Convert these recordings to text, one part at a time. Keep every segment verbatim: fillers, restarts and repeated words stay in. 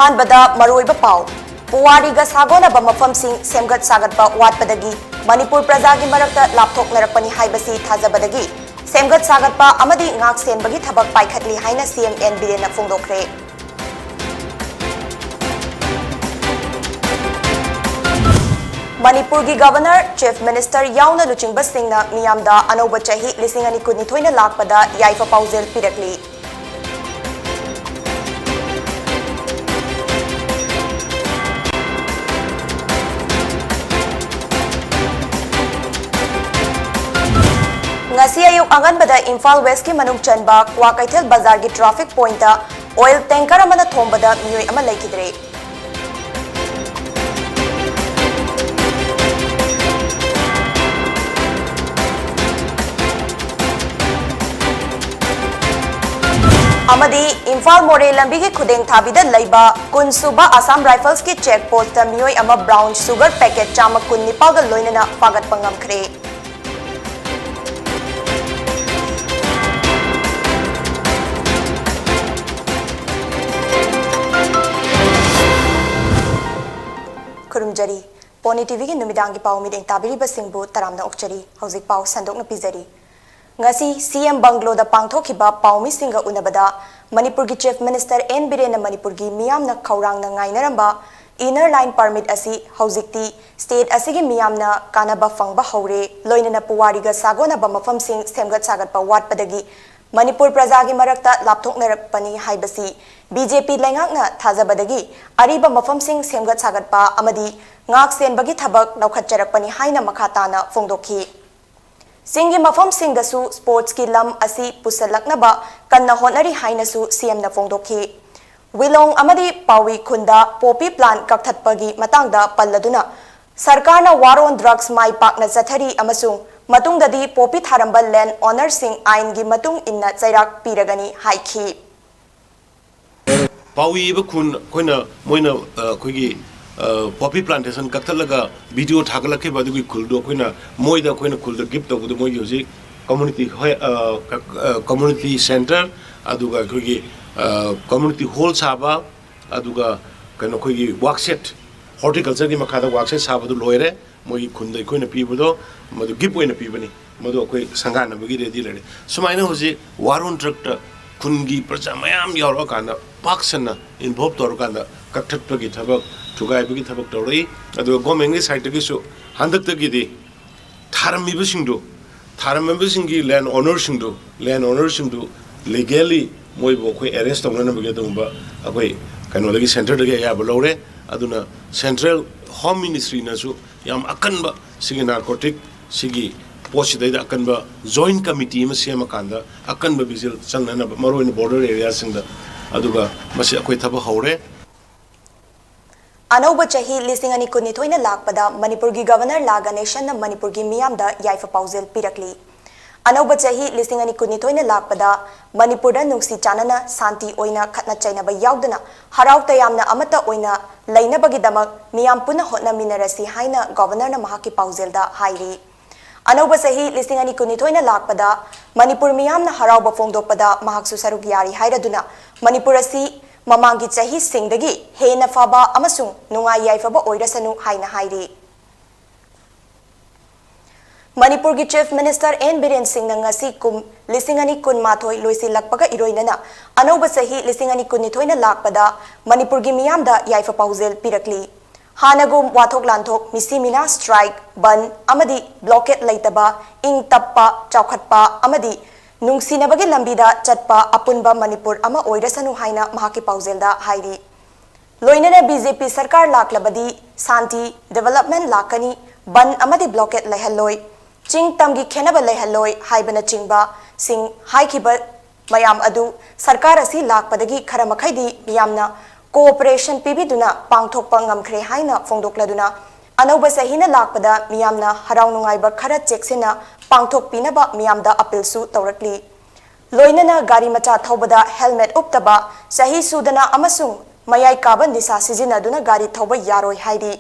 ꯑꯍꯥꯟꯕꯗ ꯃꯔꯨꯑꯣꯏꯕ ꯄꯥꯎ꯫ ꯄꯨꯋꯥꯔꯤꯒ ꯁꯥꯒꯣꯟꯅꯕ ꯃꯐꯝꯁꯤꯡ ꯁꯦꯝꯒꯠ ꯁꯥꯒꯠꯄ ꯋꯥꯠꯄꯗꯒꯤ ꯃꯅꯤꯄꯨꯔ ꯄ꯭ꯔꯖꯥꯒꯤ ꯃꯔꯛꯇ ꯂꯥꯞꯊꯣꯛꯅꯔꯛꯄꯅꯤ ꯍꯥꯏꯕꯁꯤ ꯊꯥꯖꯕꯗꯒꯤ ꯁꯦꯝꯒꯠ ꯁꯥꯒꯠꯄ ꯑꯃꯗꯤ ꯉꯥꯛ ꯁꯦꯟꯕꯒꯤ ꯊꯕꯛ ꯄꯥꯏꯈꯠꯂꯤ ꯍꯥꯏꯅ ꯁꯤ ꯑꯦꯝ ꯑꯦꯟ ꯕꯤꯔꯦꯟꯅ ꯐꯣꯡꯗꯣꯛꯈ꯭ꯔꯦ꯫ ꯃꯅꯤꯄꯨꯔꯒꯤ ꯒꯕꯔꯅꯔ, ꯆꯤꯐ ꯃꯤꯅꯤꯁꯇꯔ ꯌꯥꯎꯅ ꯂꯨꯆꯤꯡꯕꯁꯤꯡꯅ ꯃꯤꯌꯥꯝꯗ ꯑꯅꯧꯕ ꯆꯍꯤ ꯂꯤꯁꯤꯡ ꯑꯅꯤ ꯀꯨꯟꯅꯤꯊꯣꯏꯅ ꯂꯥꯛꯄꯗ ꯌꯥꯏꯐ ꯄꯥꯎꯖꯦꯜ ꯄꯤꯔꯛꯂꯤ꯫ ꯉꯁꯤ ꯑꯌꯨꯛ ꯑꯉꯟꯕꯗ ꯏꯝꯐꯥꯜ ꯋꯦꯁꯀꯤ ꯃꯅꯨꯡ ꯆꯟꯕ ꯀ꯭ꯋꯥꯀꯩꯊꯦꯜ ꯕꯖꯥꯔꯒꯤ ꯇ꯭ꯔꯥꯐꯤꯛ ꯄꯣꯏꯟꯠꯇ ꯑꯣꯏꯜ ꯇꯦꯡꯀꯔ ꯑꯃꯅ ꯊꯣꯝꯕꯗ ꯃꯤꯑꯣꯏ ꯑꯃ ꯂꯩꯈꯤꯗ꯭ꯔꯦ꯫ ꯑꯃꯗꯤ ꯏꯝꯐꯥꯜ ꯃꯣꯔꯦ ꯂꯝꯕꯤꯒꯤ ꯈꯨꯗꯦꯡ ꯊꯥꯕꯤꯗ ꯂꯩꯕ ꯀꯨꯟ ꯁꯨꯕ ꯑꯁꯥꯝ ꯔꯥꯏꯐꯜꯁꯀꯤ ꯆꯦꯛ ꯄꯣꯁꯇ ꯃꯤꯑꯣꯏ ꯑꯃ ꯕ꯭ꯔꯥꯎꯟ ꯁꯨꯒꯔ ꯄꯦꯀꯦꯠ ꯆꯥꯝꯃ ꯀꯨꯟ ꯅꯤꯄꯥꯜꯒ ꯂꯣꯏꯅꯅ ꯐꯥꯒꯠꯄ ꯉꯝꯈ꯭ꯔꯦ꯫ ꯈꯨꯔꯨꯝꯖꯔꯤ꯫ ꯄꯣꯅꯤ ꯇꯤꯚꯤꯒꯤ ꯅꯨꯃꯤꯗꯥꯡꯒꯤ ꯄꯥꯎ ꯃꯤꯠꯌꯦꯡ ꯇꯥꯕꯤꯔꯤꯕꯁꯤꯡꯕꯨ ꯇꯔꯥꯝꯅ ꯑꯣꯛꯆꯔꯤ꯫ ꯍꯧꯖꯤꯛ ꯄꯥꯎ ꯁꯟꯗꯣꯛꯅ ꯄꯤꯖꯔꯤ꯫ ꯉꯁꯤ ꯁꯤ ꯑꯦꯝ ꯕꯪꯒ꯭ꯂꯣꯗ ꯄꯥꯡꯊꯣꯛꯈꯤꯕ ꯄꯥꯎꯃꯤꯁꯤꯡꯒ ꯎꯅꯕꯗ ꯃꯅꯤꯄꯨꯔꯒꯤ ꯆꯤꯐ ꯃꯤꯅꯤꯁꯇꯔ ꯑꯦꯟ ꯕꯤꯔꯦꯟꯅ ꯃꯅꯤꯄꯨꯔꯒꯤ ꯃꯤꯌꯥꯝꯅ ꯈꯧꯔꯥꯡꯅ ꯉꯥꯏꯅꯔꯝꯕ ꯏꯅꯔ ꯂꯥꯏꯟ ꯄꯔꯃꯤꯠ ꯑꯁꯤ ꯍꯧꯖꯤꯛꯇꯤ ꯁ꯭ꯇꯦꯠ ꯑꯁꯤꯒꯤ ꯃꯤꯌꯥꯝꯅ ꯀꯥꯟꯅꯕ ꯐꯪꯕ ꯍꯧꯔꯦ, ꯂꯣꯏꯅꯅ ꯄꯨꯋꯥꯔꯤꯒ ꯁꯥꯒꯣꯟꯅꯕ ꯃꯐꯝꯁꯤꯡ ꯁꯦꯝꯒꯠ ꯁꯥꯒꯠꯄ ꯋꯥꯠꯄꯗꯒꯤ ꯃꯅꯤꯄꯨꯔ ꯄ꯭ꯔꯖꯥꯒꯤ ꯃꯔꯛꯇ ꯂꯥꯞꯊꯣꯛꯅꯔꯛꯄꯅꯤ ꯍꯥꯏꯕꯁꯤ ꯕꯤ ꯖꯦ ꯄꯤ ꯂꯩꯉꯥꯛꯅ ꯊꯥꯖꯕꯗꯒꯤ ꯑꯔꯤꯕ ꯃꯐꯝꯁꯤꯡ ꯁꯦꯝꯒꯠ ꯁꯥꯒꯠꯄ ꯑꯃꯗꯤ ꯉꯥꯛ ꯁꯦꯟꯕꯒꯤ ꯊꯕꯛ ꯂꯧꯈꯠꯆꯔꯛꯄꯅꯤ ꯍꯥꯏꯅ ꯃꯈꯥ ꯇꯥꯅ ꯐꯣꯡꯗꯣꯛꯈꯤ꯫ ꯆꯤꯡꯒꯤ ꯃꯐꯝꯁꯤꯡꯗꯁꯨ ꯁ꯭ꯄꯣꯔꯠꯁꯀꯤ ꯂꯝ ꯑꯁꯤ ꯄꯨꯁꯜꯂꯛꯅꯕ ꯀꯟꯅ ꯍꯣꯠꯅꯔꯤ ꯍꯥꯏꯅꯁꯨ ꯁꯤ ꯑꯦꯝꯅ ꯐꯣꯡꯗꯣꯛꯈꯤ꯫ ꯋꯤꯂꯣꯡ ꯑꯃꯗꯤ ꯄꯥꯎꯏ ꯈꯨꯟꯗ ꯄꯣꯄꯤ ꯄ꯭ꯂꯥꯟ ꯀꯛꯊꯠꯄꯒꯤ ꯃꯇꯥꯡꯗ ꯄꯜꯂꯗꯨꯅ, ꯁꯔꯀꯥꯔꯅ ꯋꯥꯔ ꯑꯣꯟ ꯗ꯭ꯔꯒꯁ ꯃꯥꯏ ꯄꯥꯛꯅ ꯆꯠꯊꯔꯤ ꯑꯃꯁꯨꯡ ꯃꯇꯨꯡꯗꯗꯤ ꯄꯣꯄꯤ ꯊꯥꯔꯝꯕ ꯂꯦꯟ ꯑꯣꯅꯔꯁꯤꯡ ꯑꯥꯏꯟꯒꯤ ꯃꯇꯨꯡ ꯏꯟꯅ ꯆꯩꯔꯥꯛ ꯄꯤꯔꯒꯅꯤ ꯍꯥꯏꯈꯤ꯫ ꯄꯥꯎꯏꯕ ꯈꯨꯟ ꯑꯩꯈꯣꯏꯅ, ꯃꯣꯏꯅ, ꯑ, ꯑꯩꯈꯣꯏꯒꯤ, ꯑ, ꯄꯣꯄꯤ ꯄ꯭ꯂꯥꯟꯇꯦꯁꯟ ꯀꯛꯊꯠꯂꯒ ꯚꯤꯗꯤꯑꯣ ꯊꯥꯒꯠꯂꯛꯈꯤꯕ ꯑꯗꯨꯒꯤ ꯈꯨꯜꯗꯣ ꯑꯩꯈꯣꯏꯅ, ꯃꯣꯏꯗ ꯑꯩꯈꯣꯏꯅ ꯈꯨꯜꯗ ꯒꯤꯐ ꯇꯧꯕꯗꯣ ꯃꯣꯏꯒꯤ ꯍꯧꯖꯤꯛ ꯀꯝꯃꯨꯅꯤꯇꯤ ꯍꯣꯏ, ꯑ, ꯀ-, ꯑ, ꯀꯝꯃꯨꯅꯤꯇꯤ ꯁꯦꯟꯇꯔ, ꯑꯗꯨꯒ ꯑꯩꯈꯣꯏꯒꯤ, ꯑ, ꯀꯝꯃꯨꯅꯤꯇꯤ ꯍꯣꯜ ꯁꯥꯕ, ꯑꯗꯨꯒ ꯀꯩꯅꯣ, ꯑꯩꯈꯣꯏꯒꯤ ꯋꯥꯛꯁꯦꯠ, ꯍꯣꯔꯇꯤꯀꯜꯆꯔꯒꯤ ꯃꯈꯥꯗ ꯋꯥꯛꯁꯦꯠ ꯁꯥꯕꯗꯨ ꯂꯣꯏꯔꯦ꯫ ꯃꯣꯏꯒꯤ ꯈꯨꯟꯗ ꯑꯩꯈꯣꯏꯅ ꯄꯤꯕꯗꯣ ꯃꯗꯨ ꯒꯤꯐ ꯑꯣꯏꯅ ꯄꯤꯕꯅꯤ, ꯃꯗꯨ ꯑꯩꯈꯣꯏ ꯁꯪꯒꯥꯅꯕꯒꯤ ꯔꯦꯗꯤ ꯂꯩꯔꯦ꯫ ꯁꯨꯃꯥꯏꯅ ꯍꯧꯖꯤꯛ ꯋꯥꯔꯣꯟ ꯇ꯭ꯔꯛꯇ ꯈꯨꯟꯒꯤ ꯄ꯭ꯔꯖꯥ ꯃꯌꯥꯝ ꯌꯥꯎꯔꯛꯑꯀꯥꯟꯗ ꯄꯥꯛ ꯁꯟꯅ ꯏꯟꯚꯣꯜꯕ ꯇꯧꯔꯀꯥꯟꯗ ꯀꯛꯊꯠꯄꯒꯤ ꯊꯕꯛ, ꯊꯨꯒꯥꯏꯕꯒꯤ ꯊꯕꯛ ꯇꯧꯔꯛꯏ꯫ ꯑꯗꯨꯒ ꯒꯣꯔꯃꯦꯟꯒꯤ ꯁꯥꯏꯠꯇꯒꯤꯁꯨ ꯍꯟꯗꯛꯇꯒꯤꯗꯤ ꯊꯥꯔꯝꯃꯤꯕꯁꯤꯡꯗꯨ, ꯊꯥꯔꯝꯃꯤꯕꯁꯤꯡꯒꯤ ꯂꯦꯟ ꯑꯣꯅꯔꯁꯤꯡꯗꯨ, ꯂꯦꯟ ꯑꯣꯅꯔꯁꯤꯡꯗꯨ ꯂꯤꯒꯦꯜꯂꯤ ꯃꯣꯏꯕꯨ ꯑꯩꯈꯣꯏ ꯑꯦꯔꯦꯁ ꯇꯧꯅꯅꯕꯒꯤ ꯑꯗꯨꯒꯨꯝꯕ ꯑꯩꯈꯣꯏ ꯀꯩꯅꯣꯗꯒꯤ, ꯁꯦꯟꯇꯔꯗꯒꯤ ꯑꯌꯥꯕ ꯂꯧꯔꯦ꯫ ꯑꯗꯨꯅ ꯁꯦꯟꯇ꯭ꯔꯦꯜ ꯍꯣꯝ ꯃꯤꯅꯤꯁꯇ꯭ꯔꯤꯅꯁꯨ ꯌꯥꯝ ꯑꯀꯟꯕ ꯁꯤꯒꯤ ꯅꯥꯔꯀꯣꯇꯤꯛ ꯁꯤꯒꯤ ꯄꯣꯠꯁꯤꯗꯩꯗ ꯑꯀꯟꯕ ꯖꯣꯏꯟ ꯀꯃꯤꯇꯤ ꯑꯃ ꯁꯦꯝꯃꯀꯥꯟꯗ ꯑꯀꯟꯕ ꯚꯤꯖꯤꯜ ꯆꯪꯅꯅꯕ, ꯃꯔꯨꯑꯣꯏꯅ ꯕꯣꯔꯗꯔ ꯑꯦꯔꯤꯌꯥꯁꯤꯡꯗ, ꯑꯗꯨꯒ ꯃꯁꯤ ꯑꯩꯈꯣꯏ ꯊꯕꯛ ꯍꯧꯔꯦ꯫ ꯑꯅꯧꯕ ꯆꯍꯤ ꯂꯤꯁꯤꯡ ꯑꯅꯤ ꯀꯨꯟꯅꯤꯊꯣꯏꯅ ꯂꯥꯛꯄꯗ ꯃꯅꯤꯄꯨꯔꯒꯤ ꯒꯚꯔꯅꯔ ꯂꯥ ꯒꯅꯦꯁꯟꯅ ꯃꯅꯤꯄꯨꯔꯒꯤ ꯃꯤꯌꯥꯝꯗ ꯌꯥꯏꯐ ꯄꯥꯎꯖꯦꯜ ꯄꯤꯔꯛꯂꯤ꯫ ꯑꯅꯧꯕ ꯆꯍꯤ ꯂꯤꯁꯤꯡ ꯑꯅꯤ ꯀꯨꯟꯅꯤꯊꯣꯏꯅ ꯂꯥꯛꯄꯗ ꯃꯅꯤꯄꯨꯔꯗ ꯅꯨꯡꯁꯤ ꯆꯥꯟꯅꯅ, ꯁꯥꯟꯇꯤ ꯑꯣꯏꯅ, ꯈꯠꯅ ꯆꯩꯅꯕ ꯌꯥꯎꯗꯅ ꯍꯔꯥꯎ ꯇꯌꯥꯝꯅ ꯑꯃꯠꯇ ꯑꯣꯏꯅ ꯂꯩꯅꯕꯒꯤꯗꯃꯛ ꯃꯤꯌꯥꯝ ꯄꯨꯟꯅ ꯍꯣꯠꯅꯃꯤꯟꯅꯔꯁꯤ ꯍꯥꯏꯅ ꯒꯚꯔꯅꯔꯅ ꯃꯍꯥꯛꯀꯤ ꯄꯥꯎꯖꯦꯜꯗ ꯍꯥꯏꯔꯤ꯫ ꯑꯅꯧꯕ ꯆꯍꯤ ꯂꯤꯁꯤꯡ ꯑꯅꯤ ꯀꯨꯟꯅꯤꯊꯣꯏꯅ ꯂꯥꯛꯄꯗ ꯃꯅꯤꯄꯨꯔ ꯃꯤꯌꯥꯝꯅ ꯍꯔꯥꯎꯕ ꯐꯣꯡꯗꯣꯛꯄꯗ ꯃꯍꯥꯛꯁꯨ ꯁꯔꯨꯛ ꯌꯥꯔꯤ ꯍꯥꯏꯔꯗꯨꯅ ꯃꯅꯤꯄꯨꯔ ꯑꯁꯤ ꯃꯃꯥꯡꯒꯤ ꯆꯍꯤꯁꯤꯡꯗꯒꯤ ꯍꯦꯟꯅ ꯐꯕ ꯑꯃꯁꯨꯡ ꯅꯨꯡꯉꯥꯏ ꯌꯥꯏꯐꯕ ꯑꯣꯏꯔꯁꯅꯨ ꯍꯥꯏꯅ ꯍꯥꯏꯔꯤ꯫ ꯃꯅꯤꯄꯨꯔꯒꯤ ꯆꯤꯐ ꯃꯤꯅꯤꯁꯇꯔ ꯑꯦꯟ ꯕꯤꯔꯦꯟ ꯁꯤꯡꯅ ꯉꯁꯤ ꯀꯨꯝ ꯂꯤꯁꯤꯡ ꯑꯅꯤ ꯀꯨꯟꯃꯥꯊꯣꯏ ꯂꯣꯏꯁꯤꯜꯂꯛꯄꯒ ꯏꯔꯣꯏꯅꯅ ꯑꯅꯧꯕ ꯆꯍꯤ ꯂꯤꯁꯤꯡ ꯑꯅꯤ ꯀꯨꯟꯅꯤꯊꯣꯏꯅ ꯂꯥꯛꯄꯗ ꯃꯅꯤꯄꯨꯔꯒꯤ ꯃꯤꯌꯥꯝꯗ ꯌꯥꯏꯐ ꯄꯥꯎꯖꯦꯜ ꯄꯤꯔꯛꯂꯤ꯫ ꯍꯥꯟꯅꯒꯨꯝ ꯋꯥꯊꯣꯛ ꯂꯥꯟꯊꯣꯛ, ꯃꯤꯁꯤ ꯃꯤꯅꯥ ꯁ꯭ꯇ꯭ꯔꯥꯏꯛ, ꯕꯟ ꯑꯃꯗꯤ ꯕ꯭ꯂꯣꯀꯦꯠ ꯂꯩꯇꯕ, ꯏꯪ ꯇꯞꯄ, ꯆꯥꯎꯈꯠꯄ ꯑꯃꯗꯤ ꯅꯨꯡꯁꯤꯅꯕꯒꯤ ꯂꯝꯕꯤꯗ ꯆꯠꯄ ꯑꯄꯨꯟꯕ ꯃꯅꯤꯄꯨꯔ ꯑꯃ ꯑꯣꯏꯔꯁꯅꯨ ꯍꯥꯏꯅ ꯃꯍꯥꯛꯀꯤ ꯄꯥꯎꯖꯦꯜꯗ ꯍꯥꯏꯔꯤ꯫ ꯂꯣꯏꯅꯅ ꯕꯤ ꯖꯦ ꯄꯤ ꯁꯔꯀꯥꯔ ꯂꯥꯛꯂꯕꯗꯤ ꯁꯥꯟꯇꯤ, ꯗꯤꯕꯦꯂꯞꯃꯦꯟ ꯂꯥꯛꯀꯅꯤ, ꯕꯟ ꯑꯃꯗꯤ ꯕ꯭ꯂꯣꯀꯦꯠ ꯂꯩꯍꯜꯂꯣꯏ, ꯆꯤꯡ ꯇꯝꯒꯤ ꯈꯦꯟꯅꯕ ꯂꯩꯍꯜꯂꯣꯏ ꯍꯥꯏꯕꯅꯆꯤꯡꯕꯁꯤꯡ ꯍꯥꯏꯈꯤꯕ ꯃꯌꯥꯝ ꯑꯗꯨ ꯁꯔꯀꯥꯔ ꯑꯁꯤ ꯂꯥꯛꯄꯗꯒꯤ ꯈꯔ ꯃꯈꯩꯗꯤ ꯃꯤꯌꯥꯝꯅ ꯀꯣꯑꯣꯄꯔꯦꯁꯟ ꯄꯤꯕꯤꯗꯨꯅ ꯄꯥꯡꯊꯣꯛꯄ ꯉꯝꯈ꯭ꯔꯦ ꯍꯥꯏꯅ ꯐꯣꯡꯗꯣꯛꯂꯗꯨꯅ ꯑꯅꯧꯕ ꯆꯍꯤꯅ ꯂꯥꯛꯄꯗ ꯃꯤꯌꯥꯝꯅ ꯍꯔꯥꯎ ꯅꯨꯡꯉꯥꯏꯕ ꯈꯔ ꯆꯦꯛꯁꯤꯟꯅ ꯄꯥꯡꯊꯣꯛꯄꯤꯅꯕ ꯃꯤꯌꯥꯝꯗ ꯑꯄꯤꯜꯁꯨ ꯇꯧꯔꯛꯂꯤ꯫ ꯂꯣꯏꯅꯅ ꯒꯥꯔꯤ ꯃꯆꯥ ꯊꯧꯕꯗ ꯍꯦꯜꯃꯦꯠ ꯎꯞꯇꯕ, ꯆꯍꯤ ꯁꯨꯗꯅ ꯑꯃꯁꯨꯡ ꯃꯌꯥꯏ ꯀꯥꯕ ꯅꯤꯁꯥ ꯁꯤꯖꯤꯟꯅꯗꯨꯅ ꯒꯥꯔꯤ ꯊꯧꯕ ꯌꯥꯔꯣꯏ ꯍꯥꯏꯔꯤ꯫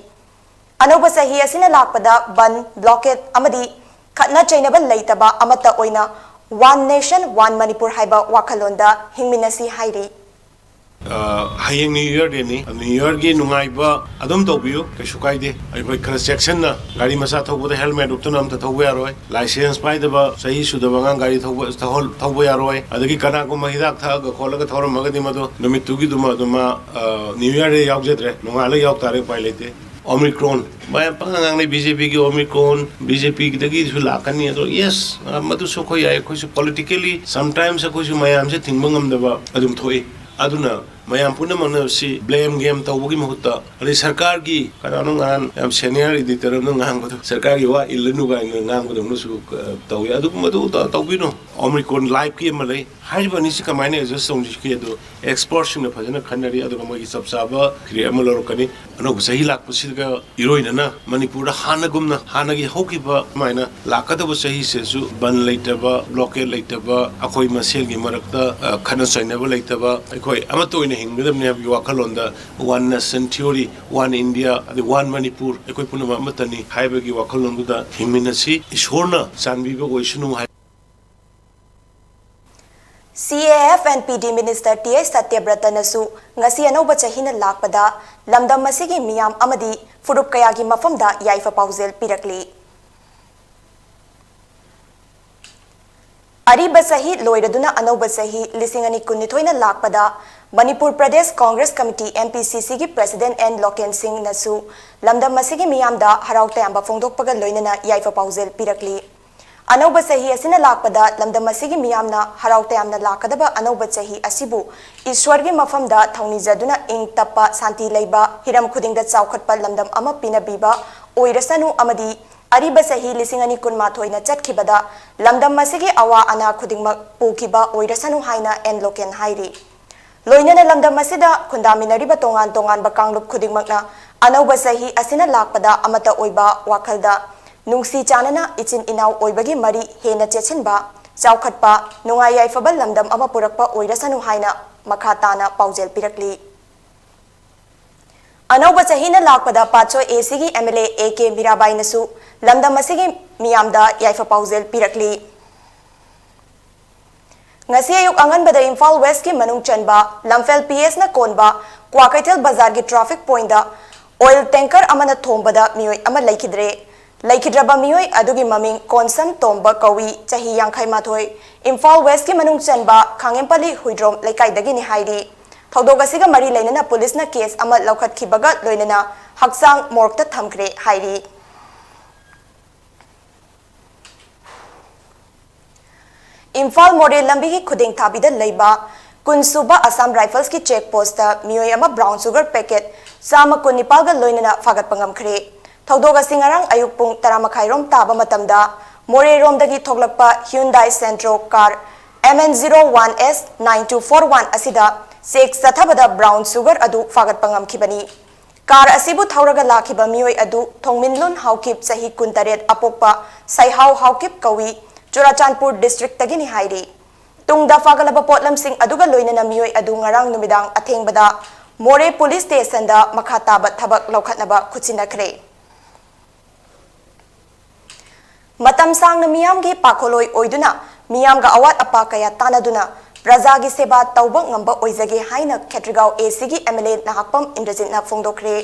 ꯑꯅꯧꯕ ꯆꯍꯤ ꯑꯁꯤꯅ ꯂꯥꯛꯄꯗ ꯕꯟ, ꯕ꯭ꯂꯣꯀꯦꯠ ꯑꯃꯗꯤ ꯈꯠꯅ ꯆꯩꯅꯕ ꯂꯩꯇꯕ ꯑꯃꯠꯇ ꯑꯣꯏꯅ ꯋꯥꯟ ꯅꯦꯁꯟ ꯋꯥꯟ ꯃꯅꯤꯄꯨꯔ ꯍꯥꯏꯕ ꯋꯥꯈꯜꯂꯣꯟꯗ ꯍꯤꯡꯃꯤꯟꯅꯁꯤ ꯍꯥꯏꯔꯤ꯫ ꯑ, ꯍꯌꯦꯡ New Year Day ꯅꯤ꯫ New Year ꯒꯤ ꯅꯨꯡꯉꯥꯏꯕ ꯑꯗꯨꯝ ꯇꯧꯕꯤꯌꯨ, ꯀꯩꯁꯨ ꯀꯥꯏꯗꯦ꯫ ꯑꯩꯈꯣꯏ ꯈꯔ ꯆꯦꯛꯁꯤꯟꯅ, ꯒꯥꯔꯤ ꯃꯆꯥ ꯊꯧꯕꯗ helmet ꯎꯞꯇꯅ ꯑꯝꯇ ꯊꯧꯕ ꯌꯥꯔꯣꯏ꯫ License ꯄꯥꯏꯗꯕ, ꯆꯍꯤ ꯁꯨꯗꯕ ꯑꯉꯥꯡ ꯒꯥꯔꯤ ꯊꯧꯕ, ꯊꯧꯍꯜ-, ꯊꯧꯕ ꯌꯥꯔꯣꯏ꯫ ꯑꯗꯒꯤ ꯀꯅꯥꯒꯨꯝꯕ ꯍꯤꯗꯥꯛ ꯊꯛꯑꯒ ꯈꯣꯠꯂꯒ ꯊꯧꯔꯝꯃꯒꯗꯤ ꯃꯗꯨ ꯅꯨꯃꯤꯠꯇꯨꯒꯤꯗꯨꯃ ꯑꯗꯨꯃ, ꯑ, New Year Day ꯌꯥꯎꯖꯗ꯭ꯔꯦ, ꯅꯣꯡꯉꯥꯜꯂ ꯌꯥꯎ ꯇꯥꯔꯦ, ꯎꯄꯥꯏ ꯂꯩꯇꯦ꯫ Omicron, ꯃꯌꯥꯝ ꯄꯪꯉꯥꯡ ꯉꯥꯡꯅꯩ, BJP ꯒꯤ Omicron, BJP ꯗꯒꯤꯁꯨ ꯂꯥꯛꯀꯅꯤ꯫ ꯑꯗꯣ yes, ꯑ, ꯃꯗꯨꯁꯨ ꯑꯩꯈꯣꯏ ꯌꯥꯏ, ꯑꯩꯈꯣꯏꯁꯨ politically sometimes ꯑꯩꯈꯣꯏꯁꯨ ꯃꯌꯥꯝꯁꯦ ꯊꯤꯡꯕ ꯉꯝꯗꯕ ꯑꯗꯨꯝ ꯊꯣꯛꯏ꯫ ꯑꯗꯨꯅ ꯃꯌꯥꯝ ꯄꯨꯝꯅꯃꯛꯅ ꯁꯤ blame game ꯇꯧꯕꯒꯤ ꯃꯍꯨꯠꯇ, ꯑꯗꯩ ꯁꯔꯀꯥꯔꯒꯤ, ꯀꯅꯥꯅꯣ ꯉꯍꯥꯟ ꯌꯥꯝ senior editor ꯑꯃꯅ ꯉꯥꯡꯕꯗꯣ, "ꯁꯔꯀꯥꯔꯒꯤ ꯋꯥ ꯏꯜꯂꯅꯨ" ꯀꯥꯏꯅ ꯉꯥꯡꯕꯗꯧꯅꯁꯨ, ꯑ, ꯇꯧꯏ꯫ ꯑꯗꯨꯒꯨꯝꯕꯗꯨ ꯇ-, ꯇꯧꯕꯤꯅꯨ꯫ Omicron live ꯀꯤ ꯑꯃ ꯂꯩ꯫ ꯍꯥꯏꯔꯤꯕ ꯑꯅꯤꯁꯤ ꯀꯃꯥꯏꯅ adjust ꯇꯧꯁꯤꯒꯦ ꯑꯗꯣ expert ꯁꯤꯡꯅ ꯐꯖꯅ ꯈꯟꯅꯔꯤ, ꯑꯗꯨꯒ ꯃꯣꯏꯒꯤ ꯆꯞ ꯆꯥꯕ ꯈꯤꯔꯦ ꯑꯃ ꯂꯧꯔꯛꯀꯅꯤ꯫ ꯑꯅꯧꯕ ꯆꯍꯤ ꯂꯥꯛꯄꯁꯤꯒ ꯏꯔꯣꯏꯅꯅ ꯃꯅꯤꯄꯨꯔꯗ ꯍꯥꯟꯅꯒꯨꯝꯅ, ꯍꯥꯟꯅꯒꯤ ꯍꯧꯈꯤꯕ ꯑꯗꯨꯃꯥꯏꯅ ꯂꯥꯛꯀꯗꯕ ꯆꯍꯤꯁꯤꯁꯨ ꯕꯟ ꯂꯩꯇꯕ, blockade ꯂꯩꯇꯕ, ꯑꯩꯈꯣꯏ ꯃꯁꯦꯜꯒꯤ ꯃꯔꯛꯇ, ꯑ, ꯈꯠꯅ ꯆꯩꯅꯕ ꯂꯩꯇꯕ, ꯑꯩꯈꯣꯏ ꯑꯃꯠꯇ ꯑꯣꯏꯅ ꯍꯤꯡꯒꯗꯕꯅꯤ ꯍꯥꯏꯕꯒꯤ ꯋꯥꯈꯜꯂꯣꯟꯗ one nation theory, one India, ꯑꯗꯩ one ꯃꯅꯤꯄꯨꯔ, ꯑꯩꯈꯣꯏ ꯄꯨꯝꯅꯃꯛ ꯑꯃꯠꯇꯅꯤ ꯍꯥꯏꯕꯒꯤ ꯋꯥꯈꯜꯂꯣꯟꯗꯨꯗ ꯍꯤꯡꯃꯤꯟꯅꯁꯤ꯫ ꯏꯁꯣꯔꯅ ꯆꯥꯟꯕꯤꯕ ꯑꯣꯏꯁꯅꯨ ꯍꯥꯏ꯫ CAF and PD minister T H ꯁꯇ꯭ꯌꯕ꯭ꯔꯇꯅꯁꯨ ꯉꯁꯤ ꯑꯅꯧꯕ ꯆꯍꯤꯅ ꯂꯥꯛꯄꯗ ꯂꯝꯗꯝ ꯑꯁꯤꯒꯤ ꯃꯤꯌꯥꯝ ꯑꯃꯗꯤ ꯐꯨꯔꯨꯞ ꯀꯌꯥꯒꯤ ꯃꯐꯝꯗ ꯌꯥꯏꯐ ꯄꯥꯎꯖꯦꯜ ꯄꯤꯔꯛꯂꯤ꯫ ꯑꯔꯤꯕ ꯆꯍꯤ ꯂꯣꯏꯔꯗꯨꯅ ꯑꯅꯧꯕ ꯆꯍꯤ ꯂꯤꯁꯤꯡ ꯑꯅꯤ ꯀꯨꯟꯅꯤꯊꯣꯏꯅ ꯂꯥꯛꯄꯗ ꯃꯅꯤꯄꯨꯔ ꯄ꯭ꯔꯗꯦꯁ ꯀꯣꯡꯒ꯭ꯔꯦꯁ ꯀꯃꯤꯇꯤ, MPCC ꯒꯤ president ꯑꯦꯟ ꯂꯣꯀꯦꯟ ꯁꯤꯡꯅꯁꯨ ꯂꯝꯗꯝ ꯑꯁꯤꯒꯤ ꯃꯤꯌꯥꯝꯗ ꯍꯔꯥꯎ ꯇꯌꯥꯝꯕ ꯐꯣꯡꯗꯣꯛꯄꯒ ꯂꯣꯏꯅꯅ ꯌꯥꯏꯐ ꯄꯥꯎꯖꯦꯜ ꯄꯤꯔꯛꯂꯤ꯫ ꯑꯅꯧꯕ ꯆꯍꯤ ꯑꯁꯤꯅ ꯂꯥꯛꯄꯗ ꯂꯝꯗꯝ ꯑꯁꯤꯒꯤ ꯃꯤꯌꯥꯝꯅ ꯍꯔꯥꯎ ꯇꯌꯥꯝꯅ ꯂꯥꯛꯀꯗꯕ ꯑꯅꯧꯕ ꯆꯍꯤ ꯑꯁꯤꯕꯨ ꯏꯁ꯭ꯋꯔꯒꯤ ꯃꯐꯝꯗ ꯊꯧꯅꯤꯖꯗꯨꯅ ꯏꯪ ꯇꯞꯄ, ꯁꯥꯟꯇꯤ ꯂꯩꯕ, ꯍꯤꯔꯝ ꯈꯨꯗꯤꯡꯗ ꯆꯥꯎꯈꯠꯄ ꯂꯝꯗꯝ ꯑꯃ ꯄꯤꯅꯕꯤꯕ ꯑꯣꯏꯔꯁꯅꯨ ꯑꯃꯗꯤ ꯑꯔꯤꯕ ꯆꯍꯤ ꯂꯤꯁꯤꯡ ꯑꯅꯤ ꯀꯨꯟꯃꯥꯊꯣꯏꯅ ꯆꯠꯈꯤꯕꯗ ꯂꯝꯗꯝ ꯑꯁꯤꯒꯤ ꯑꯋꯥ ꯑꯅꯥ ꯈꯨꯗꯤꯡꯃꯛ ꯄꯨꯈꯤꯕ ꯑꯣꯏꯔꯁꯅꯨ ꯍꯥꯏꯅ ꯑꯦꯟ ꯂꯣꯀꯦꯟ ꯍꯥꯏꯔꯤ꯫ ꯂꯣꯏꯅꯅ ꯂꯝꯗꯝ ꯑꯁꯤꯗ ꯈꯨꯟꯗꯥꯃꯤꯟꯅꯔꯤꯕ ꯇꯣꯉꯥꯟ ꯇꯣꯉꯥꯟꯕ ꯀꯥꯡꯂꯨꯞ ꯈꯨꯗꯤꯡꯃꯛꯅ ꯑꯅꯧꯕ ꯆꯍꯤ ꯑꯁꯤꯅ ꯂꯥꯛꯄꯗ ꯑꯃꯠꯇ ꯑꯣꯏꯕ ꯋꯥꯈꯜꯗ ꯅꯨꯡꯁꯤ ꯆꯥꯟꯅꯅ ꯏꯆꯤꯟ ꯏꯅꯥꯎ ꯑꯣꯏꯕꯒꯤ ꯃꯔꯤ ꯍꯦꯟꯅ ꯆꯦꯠꯁꯤꯟꯕ, ꯆꯥꯎꯈꯠꯄ, ꯅꯨꯡꯉꯥꯏ ꯌꯥꯏꯐꯕ ꯂꯝꯗꯝ ꯑꯃ ꯄꯨꯔꯛꯄ ꯑꯣꯏꯔꯁꯅꯨ ꯍꯥꯏꯅ ꯃꯈꯥ ꯇꯥꯅ ꯄꯥꯎꯖꯦꯜ ꯄꯤꯔꯛꯂꯤ꯫ ꯑꯅꯧꯕ ꯆꯍꯤꯅ ꯂꯥꯛꯄꯗ ꯄꯥꯠꯁꯣꯏ AC ꯒꯤ MLA A K ꯃꯤꯔꯥꯕꯥꯏꯅꯁꯨ ꯂꯝꯗꯝ ꯑꯁꯤꯒꯤ ꯃꯤꯌꯥꯝꯗ ꯌꯥꯏꯐ ꯄꯥꯎꯖꯦꯜ ꯄꯤꯔꯛꯂꯤ꯫ ꯉꯁꯤ ꯑꯌꯨꯛ ꯑꯉꯟꯕꯗ ꯏꯝꯐꯥꯜ ꯋꯦꯁꯀꯤ ꯃꯅꯨꯡ ꯆꯟꯕ ꯂꯝꯐꯦꯜ ꯄꯤ ꯑꯦꯁꯅ ꯀꯣꯟꯕ ꯀ꯭ꯋꯥꯀꯩꯊꯦꯜ ꯕꯖꯥꯔꯒꯤ ꯇ꯭ꯔꯥꯐꯤꯛ ꯄꯣꯏꯟꯗ ꯑꯣꯏꯜ ꯇꯦꯡꯀꯔ ꯑꯃꯅ ꯊꯣꯝꯕꯗ ꯃꯤꯑꯣꯏ ꯑꯃ ꯂꯩꯈꯤꯗ꯭ꯔꯦ꯫ ꯂꯩꯈꯤꯗ꯭ꯔꯕ ꯃꯤꯑꯣꯏ ꯑꯗꯨꯒꯤ ꯃꯃꯤꯡ ꯀꯣꯟꯁꯝ ꯇꯣꯝꯕ ꯀꯧꯏ, ꯆꯍꯤ ꯌꯥꯡꯈꯩ ꯃꯥꯊꯣꯏ, ꯏꯝꯐꯥꯜ ꯋꯦꯁꯀꯤ ꯃꯅꯨꯡ ꯆꯟꯕ ꯈꯥꯡꯉꯦꯝꯄꯜꯂꯤ ꯍꯨꯏꯗ꯭ꯔꯣꯝ ꯂꯩꯀꯥꯏꯗꯒꯤꯅꯤ ꯍꯥꯏꯔꯤ꯫ ꯊꯧꯗꯣꯛ ꯑꯁꯤꯒ ꯃꯔꯤ ꯂꯩꯅꯅ ꯄꯨꯂꯤꯁꯅ ꯀꯦꯁ ꯑꯃ ꯂꯧꯈꯠꯈꯤꯕꯒ ꯂꯣꯏꯅꯅ ꯍꯛꯆꯥꯡ ꯃꯣꯔꯒꯇ ꯊꯝꯈ꯭ꯔꯦ ꯍꯥꯏꯔꯤ꯫ ꯏꯝꯐꯥꯜ ꯃꯣꯔꯦ ꯂꯝꯕꯤꯒꯤ ꯈꯨꯗꯦꯡ ꯊꯥꯕꯤꯗ ꯂꯩꯕ ꯀꯨꯟ ꯁꯨꯕ ꯑꯁꯥꯝ ꯔꯥꯏꯐꯜꯁꯀꯤ ꯆꯦꯛ ꯄꯣꯁꯇ ꯃꯤꯑꯣꯏ ꯑꯃ ꯕ꯭ꯔꯥꯎꯟ ꯁꯨꯒꯔ ꯄꯦꯀꯦꯠ ꯆꯥꯝꯃ ꯀꯨꯟꯅꯤꯄꯥꯜꯒ ꯂꯣꯏꯅꯅ ꯐꯥꯒꯠꯄ ꯉꯝꯈ꯭ꯔꯦ꯫ ꯊꯧꯗꯣꯛ ꯑꯁꯤ ꯉꯔꯥꯡ ꯑꯌꯨꯛ ꯄꯨꯡ ꯇꯔꯥ ꯃꯈꯥꯏꯔꯣꯝ ꯇꯥꯕ ꯃꯇꯝꯗ ꯃꯣꯔꯦꯔꯣꯝꯗꯒꯤ ꯊꯣꯛꯂꯛꯄ Hyundai Santro car M N zero one S nine two four one ꯑꯁꯤꯗ ꯆꯦꯛ ꯆꯠꯊꯕꯗ ꯕ꯭ꯔꯥꯎꯟ ꯁꯨꯒꯔ ꯑꯗꯨ ꯐꯥꯒꯠꯄ ꯉꯝꯈꯤꯕꯅꯤ꯫ ꯀꯥꯔ ꯑꯁꯤꯕꯨ ꯊꯧꯔꯒ ꯂꯥꯛꯈꯤꯕ ꯃꯤꯑꯣꯏ ꯑꯗꯨ ꯊꯣꯡꯃꯤꯟꯂꯨꯟ ꯍꯥꯎꯀꯤꯞ, ꯆꯍꯤ ꯀꯨꯟꯇꯔꯦꯠ, ꯑꯄꯣꯛꯄ ꯁꯩꯍꯥꯎ ꯍꯥꯎꯀꯤꯞ ꯀꯧꯏ, ꯆꯨꯔꯥꯆꯥꯟꯄꯨꯔ ꯗꯤꯁꯇ꯭ꯔꯤꯛꯇꯒꯤꯅꯤ ꯍꯥꯏꯔꯤ꯫ ꯇꯨꯡꯗ ꯐꯥꯒꯠꯂꯕ ꯄꯣꯠꯂꯝꯁꯤꯡ ꯑꯗꯨꯒ ꯂꯣꯏꯅꯅ ꯃꯤꯑꯣꯏ ꯑꯗꯨ ꯉꯔꯥꯡ ꯅꯨꯃꯤꯗꯥꯡ ꯑꯊꯦꯡꯕꯗ ꯃꯣꯔꯦ ꯄꯨꯂꯤꯁ ꯁ꯭ꯇꯦꯁꯟꯗ ꯃꯈꯥ ꯇꯥꯕ ꯊꯕꯛ ꯂꯧꯈꯠꯅꯕ ꯈꯨꯠꯁꯤꯟꯅꯈ꯭ꯔꯦ꯫ ꯃꯇꯝ ꯁꯥꯡꯅ ꯃꯤꯌꯥꯝꯒꯤ ꯄꯥꯈꯣꯜꯂꯣꯏ ꯑꯣꯏꯗꯨꯅ ꯃꯤꯌꯥꯝꯒ ꯑꯋꯥꯠ ꯑꯄꯥ ꯀꯌꯥ ꯇꯥꯟꯅꯗꯨꯅ ꯄ꯭ꯔꯖꯥꯒꯤ ꯁꯦꯕꯥ ꯇꯧꯕ ꯉꯝꯕ ꯑꯣꯏꯖꯒꯦ ꯍꯥꯏꯅ ꯈꯦꯇ꯭ꯔꯤꯒꯥꯎ A C ꯒꯤ M L A ꯅꯍꯥꯛꯄꯝ ꯏꯟꯗ꯭ꯔꯖꯤꯠꯅ ꯐꯣꯡꯗꯣꯛꯈ꯭ꯔꯦ꯫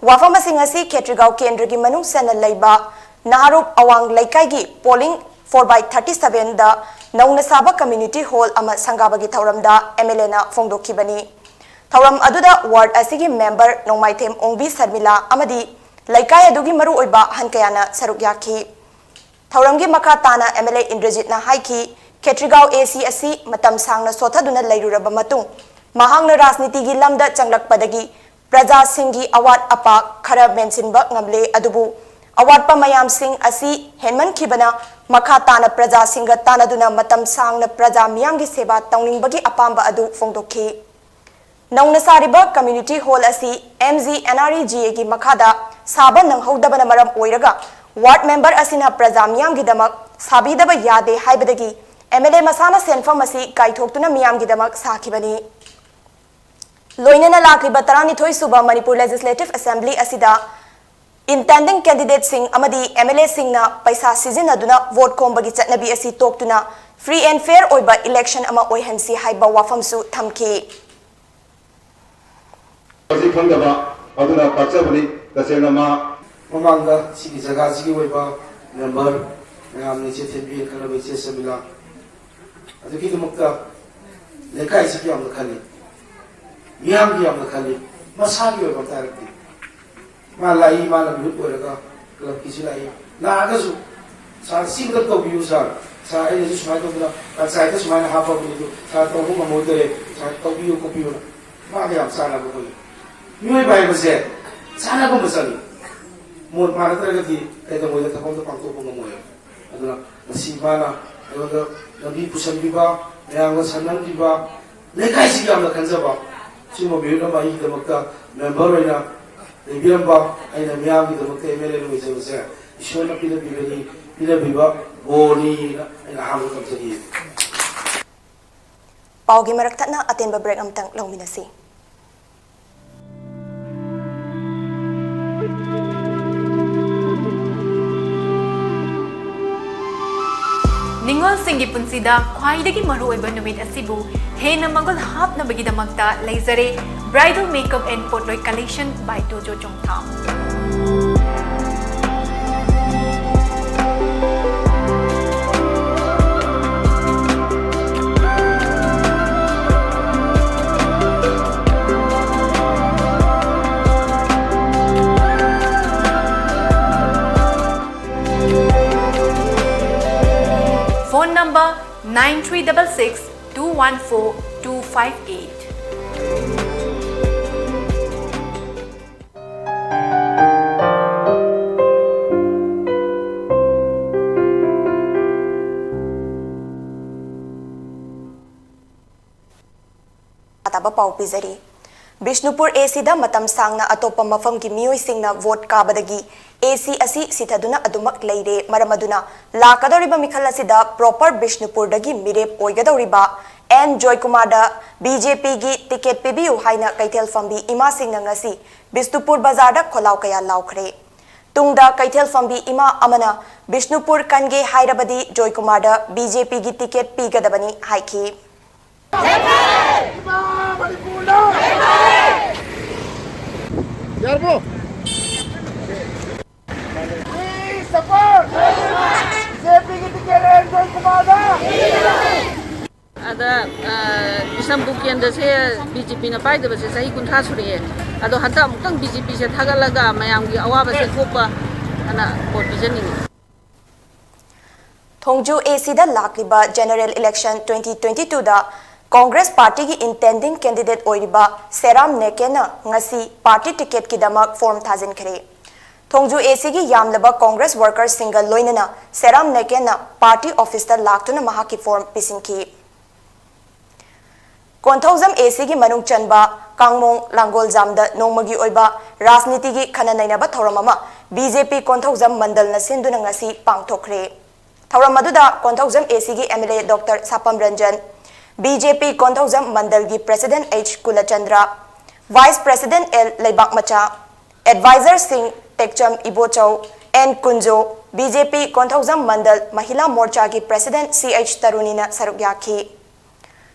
ꯋꯥꯐꯝ ꯑꯁꯤ ꯉꯁꯤ ꯈꯦꯇ꯭ꯔꯤꯒꯥꯎ ꯀꯦꯟꯗ꯭ꯔꯒꯤ ꯃꯅꯨꯡ ꯆꯟꯅ ꯂꯩꯕ ꯅꯍꯥꯔꯨꯞ ꯑꯋꯥꯡ ꯂꯩꯀꯥꯏꯒꯤ polling four by thirty seven ꯗ ꯅꯧꯅ ꯁꯥꯕ community hall ꯑꯃ ꯁꯪꯒꯥꯕꯒꯤ ꯊꯧꯔꯝꯗ M L A ꯅ ꯐꯣꯡꯗꯣꯛꯈꯤꯕꯅꯤ꯫ ꯊꯧꯔꯝ ꯑꯗꯨꯗ ward ꯑꯁꯤꯒꯤ member ꯅꯣꯡꯃꯥꯏꯊꯦꯝ ꯑꯣꯡꯕꯤ ꯁꯔꯃꯤꯂꯥ ꯑꯃꯗꯤ ꯂꯩꯀꯥꯏ ꯑꯗꯨꯒꯤ ꯃꯔꯨꯑꯣꯏꯕ ꯑꯍꯟ ꯀꯌꯥꯅ ꯁꯔꯨꯛ ꯌꯥꯈꯤ꯫ ꯊꯧꯔꯝꯒꯤ ꯃꯈꯥ ꯇꯥꯅ M L A ꯏꯟꯗ꯭ꯔꯖꯤꯠꯅ ꯍꯥꯏꯈꯤ, ꯈꯦꯇ꯭ꯔꯤꯒꯥꯎ A C ꯑꯁꯤ ꯃꯇꯝ ꯁꯥꯡꯅ ꯁꯣꯠꯊꯗꯨꯅ ꯂꯩꯔꯨꯔꯕ ꯃꯇꯨꯡ, ꯃꯍꯥꯛꯅ ꯔꯥꯖꯅꯤꯇꯤꯒꯤ ꯂꯝꯗ ꯆꯪꯂꯛꯄꯗꯒꯤ ꯄ꯭ꯔꯖꯥꯁꯤꯡꯒꯤ ꯑꯋꯥꯠ ꯑꯄꯥ ꯈꯔ ꯃꯦꯟꯁꯤꯟꯕ ꯉꯝꯂꯦ, ꯑꯗꯨꯕꯨ ꯑꯋꯥꯠꯄ ꯃꯌꯥꯝꯁꯤꯡ ꯑꯁꯤ ꯍꯦꯟꯃꯟꯈꯤꯕꯅ ꯃꯈꯥ ꯇꯥꯅ ꯄ꯭ꯔꯖꯥꯁꯤꯡꯒ ꯇꯥꯟꯅꯗꯨꯅ ꯃꯇꯝ ꯁꯥꯡꯅ ꯄ꯭ꯔꯖꯥ ꯃꯤꯌꯥꯝꯒꯤ ꯁꯦꯕꯥ ꯇꯧꯅꯤꯡꯕꯒꯤ ꯑꯄꯥꯝꯕ ꯑꯗꯨ ꯐꯣꯡꯗꯣꯛꯈꯤ꯫ ꯅꯧꯅ ꯁꯥꯔꯤꯕ community hall ꯑꯁꯤ M G N R E G A ꯒꯤ ꯃꯈꯥꯗ ꯁꯥꯕ ꯅꯪꯍꯧꯗꯕꯅ ꯃꯔꯝ ꯑꯣꯏꯔꯒ ward member ꯑꯁꯤꯅ ꯄ꯭ꯔꯖꯥ ꯃꯤꯌꯥꯝꯒꯤꯗꯃꯛ ꯁꯥꯕꯤꯗꯕ ꯌꯥꯗꯦ ꯍꯥꯏꯕꯗꯒꯤ M L A ꯃꯁꯥꯅ ꯁꯦꯟꯐꯝ ꯑꯁꯤ ꯀꯥꯏꯊꯣꯛꯇꯨꯅ ꯃꯤꯌꯥꯝꯒꯤꯗꯃꯛ ꯁꯥꯈꯤꯕꯅꯤ꯫ ꯂꯣꯏꯅꯅ ꯂꯥꯛꯂꯤꯕ ꯇꯔꯥꯅꯤꯊꯣꯏ ꯁꯨꯕ ꯃꯅꯤꯄꯨꯔ Legislative Assembly ꯑꯁꯤꯗ intending candidateꯁꯤꯡ ꯑꯃꯗꯤ M L Aꯁꯤꯡꯅ ꯄꯩꯁꯥ ꯁꯤꯖꯤꯟꯅꯗꯨꯅ vote ꯈꯣꯝꯕꯒꯤ ꯆꯠꯅꯕꯤ ꯑꯁꯤ ꯇꯣꯛꯇꯨꯅ Free and fair ꯑꯣꯏꯕ election ꯑꯃ ꯑꯣꯏꯍꯟꯁꯤ ꯍꯥꯏꯕ ꯋꯥꯐꯝꯁꯨ ꯊꯝꯈꯤ꯫ ꯍꯧꯖꯤꯛ ꯈꯪꯗꯕ ꯑꯗꯨꯅ ꯇꯥꯛꯆꯕꯅꯤ꯫ ꯇꯁꯦꯡꯅ ꯃꯥ ꯃꯃꯥꯡꯗ ꯁꯤꯒꯤ ꯖꯒꯥꯁꯤꯒꯤ ꯑꯣꯏꯕ member ꯃꯌꯥꯝꯅ ꯏꯆꯦ ꯊꯦꯝꯕꯤ ꯈꯪꯅꯕ ꯏꯆꯦ ꯁꯃꯤꯂꯥ ꯑꯗꯨꯒꯤꯗꯃꯛꯇ ꯂꯩꯀꯥꯏꯁꯤꯒꯤ ꯌꯥꯝꯅ ꯈꯜꯂꯤ, ꯃꯤꯌꯥꯝꯒꯤ ꯌꯥꯝꯅ ꯈꯜꯂꯤ, ꯃꯁꯥꯒꯤ ꯑꯣꯏꯕ ꯑꯝꯇ ꯍꯥꯏꯔꯛꯇꯦ꯫ ꯃꯥ ꯂꯥꯛꯏ, ꯃꯥꯅ ꯃꯤꯍꯨꯠ ꯑꯣꯏꯔꯒ clubꯀꯤꯁꯤ ꯂꯥꯛꯏ, ꯂꯥꯛꯑꯒꯁꯨ "ꯁꯥꯔ, ꯁꯤ ꯑꯝꯇ ꯇꯧꯕꯤꯌꯨ ꯁꯥꯔ, ꯁꯥꯔ, ꯑꯩꯅꯁꯨ ꯁꯨꯃꯥꯏꯅ ꯇꯧꯗꯅ ꯄꯟꯆꯥꯌꯠꯇ ꯁꯨꯃꯥꯏꯅ ꯍꯥꯞꯄꯕꯅꯤ, ꯑꯗꯨ ꯁꯥꯔ, ꯇꯧꯕ ꯉꯝꯍꯧꯗꯔꯦ, ꯁꯥꯔ, ꯇꯧꯕꯤꯌꯨ ꯈꯣꯠꯄꯤꯌꯨꯅ" ꯃꯥꯒ ꯌꯥꯝ ꯆꯥꯟꯅꯕ ꯑꯩꯈꯣꯏꯒꯤ ꯃꯤꯑꯣꯏꯕ ꯍꯥꯏꯕꯁꯦ ꯆꯥꯟꯅꯕ ꯑꯃ ꯆꯪꯉꯤ꯫ ꯃꯣꯠ ꯃꯥꯟꯅꯗ꯭ꯔꯒꯗꯤ ꯀꯩꯗꯧꯉꯩꯗ ꯊꯕꯛ ꯑꯝꯇ ꯄꯥꯡꯊꯣꯛꯄ ꯉꯝꯃꯣꯏ꯫ ꯑꯗꯨꯅ ꯉꯁꯤ ꯃꯥꯅ ꯑꯩꯉꯣꯟꯗ ꯂꯝꯕꯤ ꯄꯨꯁꯟꯕꯤꯕ, ꯃꯌꯥꯝꯒ ꯁꯛꯅꯍꯟꯕꯤꯕ, ꯂꯩꯀꯥꯏꯁꯤꯒꯤ ꯌꯥꯝꯅ ꯈꯟꯖꯕ ꯁꯤꯒꯨꯝꯕ ꯃꯤꯍꯨꯠ ꯑꯃ ꯑꯩꯒꯤꯗꯃꯛꯇ member ꯑꯣꯏꯅ ꯂꯩꯕꯤꯔꯝꯕ, ꯑꯩꯅ ꯃꯤꯌꯥꯝꯒꯤꯗꯃꯛꯇ MLA ꯑꯣꯏꯖꯕꯁꯦ ꯏꯁꯣꯔꯅ ꯄꯤꯅꯕꯤꯕꯅꯤ, ꯄꯤꯅꯕꯤꯕ ꯕꯣꯔꯅꯤꯅ ꯑꯩꯅ ꯑꯍꯥꯟꯕꯗ ꯇꯝꯖꯒꯦ꯫ ꯄꯥꯎꯒꯤ ꯃꯔꯛ ꯊꯠꯅ ꯑꯇꯦꯟꯕ break ꯑꯃꯇꯪ ꯂꯧꯃꯤꯟꯅꯁꯤ꯫ ꯅꯤꯉꯣꯜꯁꯤꯡꯒꯤ ꯄꯨꯟꯁꯤꯗ ꯈ꯭ꯋꯥꯏꯗꯒꯤ ꯃꯔꯨꯑꯣꯏꯕ ꯅꯨꯃꯤꯠ ꯑꯁꯤꯕꯨ ꯍꯦꯟꯅ ꯃꯒꯨꯟ ꯍꯥꯞꯅꯕꯒꯤꯗꯃꯛꯇ ꯂꯩꯖꯔꯦ Bridal Makeup and Potloi Collection by Tojo Chongtham. Phone number nine three double six two one four two five eight. ꯇꯥꯕ ꯄꯥꯎ ꯄꯤꯖꯔꯤ꯫ ꯕꯤꯁꯅꯨꯄꯨꯔ ACꯗ ꯃꯇꯝ ꯁꯥꯡꯅ ꯑꯇꯣꯞꯄ ꯃꯐꯝꯒꯤ ꯃꯤꯑꯣꯏꯁꯤꯡꯅ vote ꯀꯥꯕꯗꯒꯤ AC ꯑꯁꯤ ꯁꯤꯊꯗꯨꯅ ꯑꯗꯨꯃꯛ ꯂꯩꯔꯦ꯫ ꯃꯔꯝ ꯑꯗꯨꯅ ꯂꯥꯛꯀꯗꯧꯔꯤꯕ ꯃꯤꯈꯜ ꯑꯁꯤꯗ proper ꯕꯤꯁꯅꯨꯄꯨꯔꯗꯒꯤ ꯃꯤꯔꯦꯞ ꯑꯣꯏꯒꯗꯧꯔꯤꯕ N ꯖꯣꯏꯀꯨꯃꯥꯔꯗ BJPꯒꯤ ticket ꯄꯤꯕꯤꯌꯨ ꯍꯥꯏꯅ ꯀꯩꯊꯦꯜ ꯐꯝꯕꯤ ꯏꯃꯥꯁꯤꯡꯅ ꯉꯁꯤ ꯕꯤꯁꯅꯨꯄꯨꯔ ꯕꯖꯥꯔꯗ ꯈꯣꯜꯂꯥꯎ ꯀꯌꯥ ꯂꯥꯎꯈ꯭ꯔꯦ꯫ ꯇꯨꯡꯗ ꯀꯩꯊꯦꯜ ꯐꯝꯕꯤ ꯏꯃꯥ ꯑꯃꯅ ꯕꯤꯁꯅꯨꯄꯨꯔ ꯀꯟꯒꯦ ꯍꯥꯏꯔꯕꯗꯤ ꯖꯣꯏꯀꯨꯃꯥꯔꯗ ꯕꯤ ꯖꯦ ꯄꯤꯒꯤ ꯇꯤꯀꯦꯠ ꯄꯤꯒꯗꯕꯅꯤ ꯍꯥꯏꯈꯤ꯫ ꯑꯗ ꯕꯤꯁꯝꯄꯨꯔ ꯀꯦꯟꯗ꯭ꯔꯁꯦ ꯕꯤ ꯖꯦ ꯄꯤꯅ ꯄꯥꯏꯗꯕꯁꯦ ꯆꯍꯤ ꯀꯨꯟꯊ꯭ꯔꯥ ꯁꯨꯔꯛꯑꯦ꯫ ꯑꯗꯣ ꯍꯟꯗꯛ ꯑꯃꯨꯛꯇꯪ ꯕꯤ ꯖꯦ ꯄꯤꯁꯦ ꯊꯥꯒꯠꯂꯒ ꯃꯌꯥꯝꯒꯤ ꯑꯋꯥꯕꯁꯦ ꯀꯣꯛꯄ ꯑꯅ ꯚꯣꯠ ꯄꯤꯖꯅꯤꯡꯉꯤ꯫ ꯊꯣꯡꯖꯨ ꯑꯦ ꯁꯤꯗ ꯂꯥꯛꯂꯤꯕ ꯖꯦꯅꯔꯦꯜ ꯏꯂꯦꯛꯁꯟ twenty twenty twoꯗ ꯀꯣꯡꯒ꯭ꯔꯦꯁ ꯄꯥꯔꯇꯤꯒꯤ intending candidate ꯑꯣꯏꯔꯤꯕ ꯁꯦꯔꯥꯝ ꯅꯦꯀꯦꯟꯅ ꯉꯁꯤ ꯄꯥꯔꯇꯤ ꯇꯤꯀꯦꯠꯀꯤꯗꯃꯛ ꯐꯣꯔꯝ ꯊꯥꯖꯤꯟꯈ꯭ꯔꯦ꯫ ꯊꯣꯡꯖꯨ ꯑꯦ ꯁꯤꯒꯤ ꯌꯥꯝꯂꯕ ꯀꯣꯡꯒ꯭ꯔꯦꯁ ꯋꯥꯔꯀꯔꯁꯤꯡꯒ ꯂꯣꯏꯅꯅ ꯁꯦꯔꯥꯝ ꯅꯦꯀꯦꯟꯅ ꯄꯥꯔꯇꯤ ꯑꯣꯐꯤꯁꯇ ꯂꯥꯛꯇꯨꯅ ꯃꯍꯥꯛꯀꯤ ꯐꯣꯔꯝ ꯄꯤꯁꯤꯟꯈꯤ꯫ ꯀꯣꯟꯊꯧꯖꯝ ꯑꯦ ꯁꯤꯒꯤ ꯃꯅꯨꯡ ꯆꯟꯕ ꯀꯥꯡꯃꯣꯡ ꯂꯥꯡꯒꯣꯜꯖꯥꯝꯗ ꯅꯣꯡꯃꯒꯤ ꯑꯣꯏꯕ ꯔꯥꯖꯅꯤꯇꯤꯒꯤ ꯈꯟꯅ ꯅꯩꯅꯕ ꯊꯧꯔꯝ ꯑꯃ ꯕꯤ ꯖꯦ ꯄꯤ ꯀꯣꯟꯊꯧꯖꯝ ꯃꯟꯗꯜꯅ ꯁꯤꯟꯗꯨꯅ ꯉꯁꯤ ꯄꯥꯡꯊꯣꯛꯈ꯭ꯔꯦ꯫ ꯊꯧꯔꯝ ꯑꯗꯨꯗ ꯀꯣꯟꯊꯧꯖꯝ ꯑꯦ ꯁꯤꯒꯤ M L A doctor Sapam Ranjan, B J P Konthoujam ꯃꯟꯗꯜꯒꯤ president H Kulachandra, vice president L Leibakmacha, ꯑꯦꯗꯚꯥꯏꯖꯔꯁꯤꯡ Tekcham Ibochou, N Kunjo, B J P Konthoujam Mandal Mahila ꯃꯣꯔꯆꯥꯒꯤ ꯄ꯭ꯔꯦꯁꯤꯗꯦꯟꯠ ꯁꯤ ꯑꯩꯆ ꯇꯔꯨꯅꯤꯅ ꯁꯔꯨꯛ ꯌꯥꯈꯤ꯫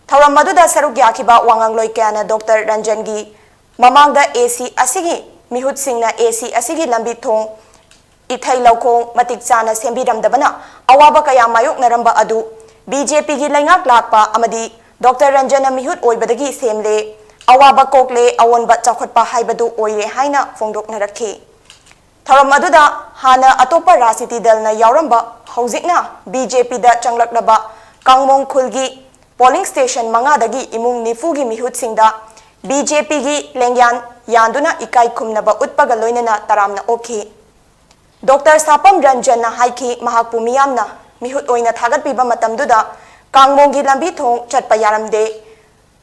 ꯊꯧꯔꯝ ꯑꯗꯨꯗ ꯁꯔꯨꯛ ꯌꯥꯈꯤꯕ ꯋꯥꯉꯥꯡꯂꯣꯏ ꯀꯌꯥꯅ ꯗꯣꯛꯇꯔ ꯔꯟꯖꯟꯒꯤ ꯃꯃꯥꯡꯗ ꯑꯦ ꯁꯤ ꯑꯁꯤꯒꯤ ꯃꯤꯍꯨꯠꯁꯤꯡꯅ ꯑꯦ ꯁꯤ ꯑꯁꯤꯒꯤ ꯂꯝꯕꯤ ꯊꯣꯡ, ꯏꯊꯩ ꯂꯧꯈꯣꯡ ꯃꯇꯤꯛ ꯆꯥꯅ ꯁꯦꯝꯕꯤꯔꯝꯗꯕꯅ ꯑꯋꯥꯕ ꯀꯌꯥ ꯃꯥꯌꯣꯛꯅꯔꯝꯕ ꯑꯗꯨ ꯕꯤ ꯖꯦ ꯄꯤꯒꯤ ꯂꯩꯉꯥꯛ ꯂꯥꯛꯄ ꯑꯃꯗꯤ ꯗꯣꯛꯇꯔ ꯔꯟꯖꯟꯅ ꯃꯤꯍꯨꯠ ꯑꯣꯏꯕꯗꯒꯤ ꯁꯦꯝꯂꯦ꯫ ꯑꯋꯥꯕ ꯀꯣꯛꯂꯦ, ꯑꯑꯣꯟꯕ ꯆꯥꯎꯈꯠꯄ ꯍꯥꯏꯕꯗꯨ ꯑꯣꯏꯔꯦ ꯍꯥꯏꯅ ꯐꯣꯡꯗꯣꯛꯅꯔꯛꯈꯤ꯫ ꯊꯧꯔꯝ ꯑꯗꯨꯗ ꯍꯥꯟꯅ ꯑꯇꯣꯞꯄ ꯔꯥꯖꯅꯤꯇꯤ ꯗꯜꯅ ꯌꯥꯎꯔꯝꯕ, ꯍꯧꯖꯤꯛꯅ ꯕꯤ ꯖꯦ ꯄꯤꯗ ꯆꯪꯂꯛꯂꯕ ꯀꯥꯡꯃꯣꯡ ꯈꯨꯜꯒꯤ ꯄꯣꯂꯤꯡ ꯁ꯭ꯇꯦꯁꯟ ꯃꯉꯥꯗꯒꯤ ꯏꯃꯨꯡ ꯅꯤꯐꯨꯒꯤ ꯃꯤꯍꯨꯠꯁꯤꯡꯗ ꯕꯤ ꯖꯦ ꯄꯤꯒꯤ ꯂꯦꯡꯌꯥꯟ ꯌꯥꯟꯗꯨꯅ ꯏꯀꯥꯏ ꯈꯨꯝꯅꯕ ꯎꯠꯄꯒ ꯂꯣꯏꯅꯅ ꯇꯔꯥꯝꯅ ꯑꯣꯛꯈꯤ꯫ ꯗꯣꯛꯇꯔ ꯁꯥꯄꯝ ꯔꯟꯖꯟꯅ ꯍꯥꯏꯈꯤ, ꯃꯍꯥꯛꯄꯨ ꯃꯤꯌꯥꯝꯅ ꯃꯤꯍꯨꯠ ꯑꯣꯏꯅ ꯊꯥꯒꯠꯄꯤꯕ ꯃꯇꯝꯗꯨꯗ ꯀꯥꯡꯃꯣꯡꯒꯤ ꯂꯝꯕꯤ ꯊꯣꯡ ꯆꯠꯄ ꯌꯥꯔꯝꯗꯦ,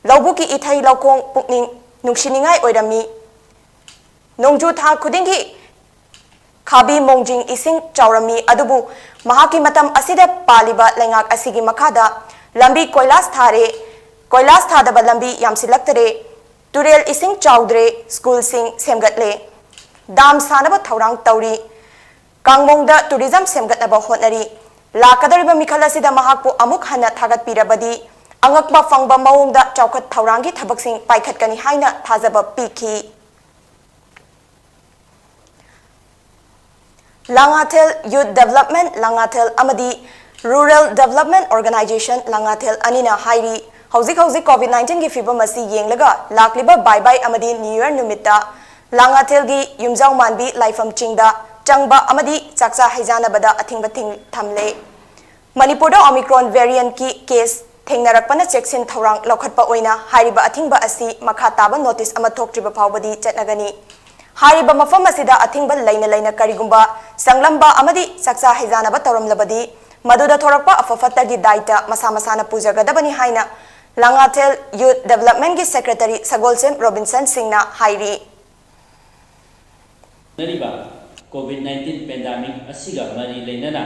ꯂꯧꯕꯨꯛꯀꯤ ꯏꯊꯩ ꯂꯧꯈꯣꯡ ꯄꯨꯛꯅꯤꯡ ꯅꯨꯡꯁꯤꯅꯤꯡꯉꯥꯏ ꯑꯣꯏꯔꯝꯃꯤ꯫ ꯅꯣꯡꯖꯨ ꯊꯥ ꯈꯨꯗꯤꯡꯒꯤ ꯈꯥꯕꯤ ꯃꯣꯡꯖꯤꯡ ꯏꯁꯤꯡ ꯆꯥꯎꯔꯝꯃꯤ, ꯑꯗꯨꯕꯨ ꯃꯍꯥꯛꯀꯤ ꯃꯇꯝ ꯑꯁꯤꯗ ꯄꯥꯜꯂꯤꯕ ꯂꯩꯉꯥꯛ ꯑꯁꯤꯒꯤ ꯃꯈꯥꯗ ꯂꯝꯕꯤ ꯀꯣꯏꯂꯥꯁ ꯊꯥꯔꯦ, ꯀꯣꯏꯂꯥꯁ ꯊꯥꯗꯕ ꯂꯝꯕꯤ ꯌꯥꯝꯁꯤꯜꯂꯛꯇꯔꯦ, ꯇꯨꯔꯦꯜ ꯏꯁꯤꯡ ꯆꯥꯎꯗ꯭ꯔꯦ, ꯁ꯭ꯀꯨꯜꯁꯤꯡ ꯁꯦꯝꯒꯠꯂꯦ꯫ ꯗꯥꯝ ꯁꯥꯅꯕ ꯊꯧꯔꯥꯡ ꯇꯧꯔꯤ꯫ ꯀꯥꯡꯃꯣꯡꯗ ꯇꯨꯔꯤꯖꯝ ꯁꯦꯝꯒꯠꯅꯕ ꯍꯣꯠꯅꯔꯤ꯫ ꯂꯥꯛꯀꯗꯧꯔꯤꯕ ꯃꯤꯈꯜ ꯑꯁꯤꯗ ꯃꯍꯥꯛꯄꯨ ꯑꯃꯨꯛ ꯍꯟꯅ ꯊꯥꯒꯠꯄꯤꯔꯕꯗꯤ ꯑꯉꯛꯄ ꯐꯪꯕ ꯃꯑꯣꯡꯗ ꯆꯥꯎꯈꯠ ꯊꯧꯔꯥꯡꯒꯤ ꯊꯕꯛꯁꯤꯡ ꯄꯥꯏꯈꯠꯀꯅꯤ ꯍꯥꯏꯅ ꯊꯥꯖꯕ ꯄꯤꯈꯤ꯫ ꯂꯥꯡꯉꯥꯊꯦꯜ Youth Development ꯂꯥꯡꯉꯥꯊꯦꯜ ꯑꯃꯗꯤ Rural Development Organization ꯂꯥꯡꯉꯥꯊꯦꯜ ꯑꯅꯤꯅ ꯍꯥꯏꯔꯤ, ꯍꯧꯖꯤꯛ ꯍꯧꯖꯤꯛ COVID nineteen ꯒꯤ ꯐꯤꯕꯝ ꯑꯁꯤ ꯌꯦꯡꯂꯒ ꯂꯥꯛꯂꯤꯕ ꯕꯥꯏ ꯕꯥꯏ ꯑꯃꯗꯤ New Year ꯅꯨꯃꯤꯠꯇ ꯂꯥꯡꯉꯥꯊꯦꯜꯒꯤ ꯌꯨꯝꯖꯥꯎ ꯃꯥꯟꯕꯤ ꯂꯥꯏꯐꯝ ꯆꯤꯡꯗ ꯆꯪꯕ ꯑꯃꯗꯤ ꯆꯥꯛꯆꯥ ꯍꯩꯖꯥꯅꯕꯗ ꯑꯊꯤꯡꯕ ꯊꯤꯡ-, ꯊꯝꯂꯦ꯫ ꯃꯅꯤꯄꯨꯔꯗ Omicron variant ꯀꯤ case ꯊꯦꯡꯅꯔꯛꯄꯅ ꯆꯦꯛꯁꯤꯟ ꯊꯧꯔꯥꯡ ꯂꯧꯈꯠꯄ ꯑꯣꯏꯅ ꯍꯥꯏꯔꯤꯕ ꯑꯊꯤꯡꯕ ꯑꯁꯤ ꯃꯈꯥ ꯇꯥꯕ notice ꯑꯃ ꯊꯣꯛꯇ꯭ꯔꯤꯕ ꯐꯥꯎꯕꯗꯤ ꯆꯠꯅꯒꯅꯤ꯫ ꯍꯥꯏꯔꯤꯕ ꯃꯐꯝ ꯑꯁꯤꯗ ꯑꯊꯤꯡꯕ ꯂꯩꯅ ꯂꯩꯅ ꯀꯔꯤꯒꯨꯝꯕ ꯆꯪꯂꯝꯕ ꯑꯃꯗꯤ ꯆꯥꯛꯆꯥ ꯍꯩꯖꯥꯅꯕ ꯇꯧꯔꯝꯂꯕꯗꯤ ꯃꯗꯨꯗ ꯊꯣꯔꯛꯄ ꯑꯐ ꯐꯠꯇꯒꯤ ꯗꯥꯏꯇ ꯃꯁꯥ ꯃꯁꯥꯅ ꯄꯨꯖꯒꯗꯕꯅꯤ ꯍꯥꯏꯅ ꯂꯥꯡꯉꯥꯊꯦꯜ Youth Development ꯀꯤ Secretary ꯁꯒꯣꯜꯁꯦꯝ ꯔꯣꯕꯤꯟꯁꯟ ꯁꯤꯡꯅ ꯍꯥꯏꯔꯤ꯫ ꯂꯩꯔꯤꯕ COVID nineteen pandemic ꯑꯁꯤꯒ ꯃꯔꯤ ꯂꯩꯅꯅ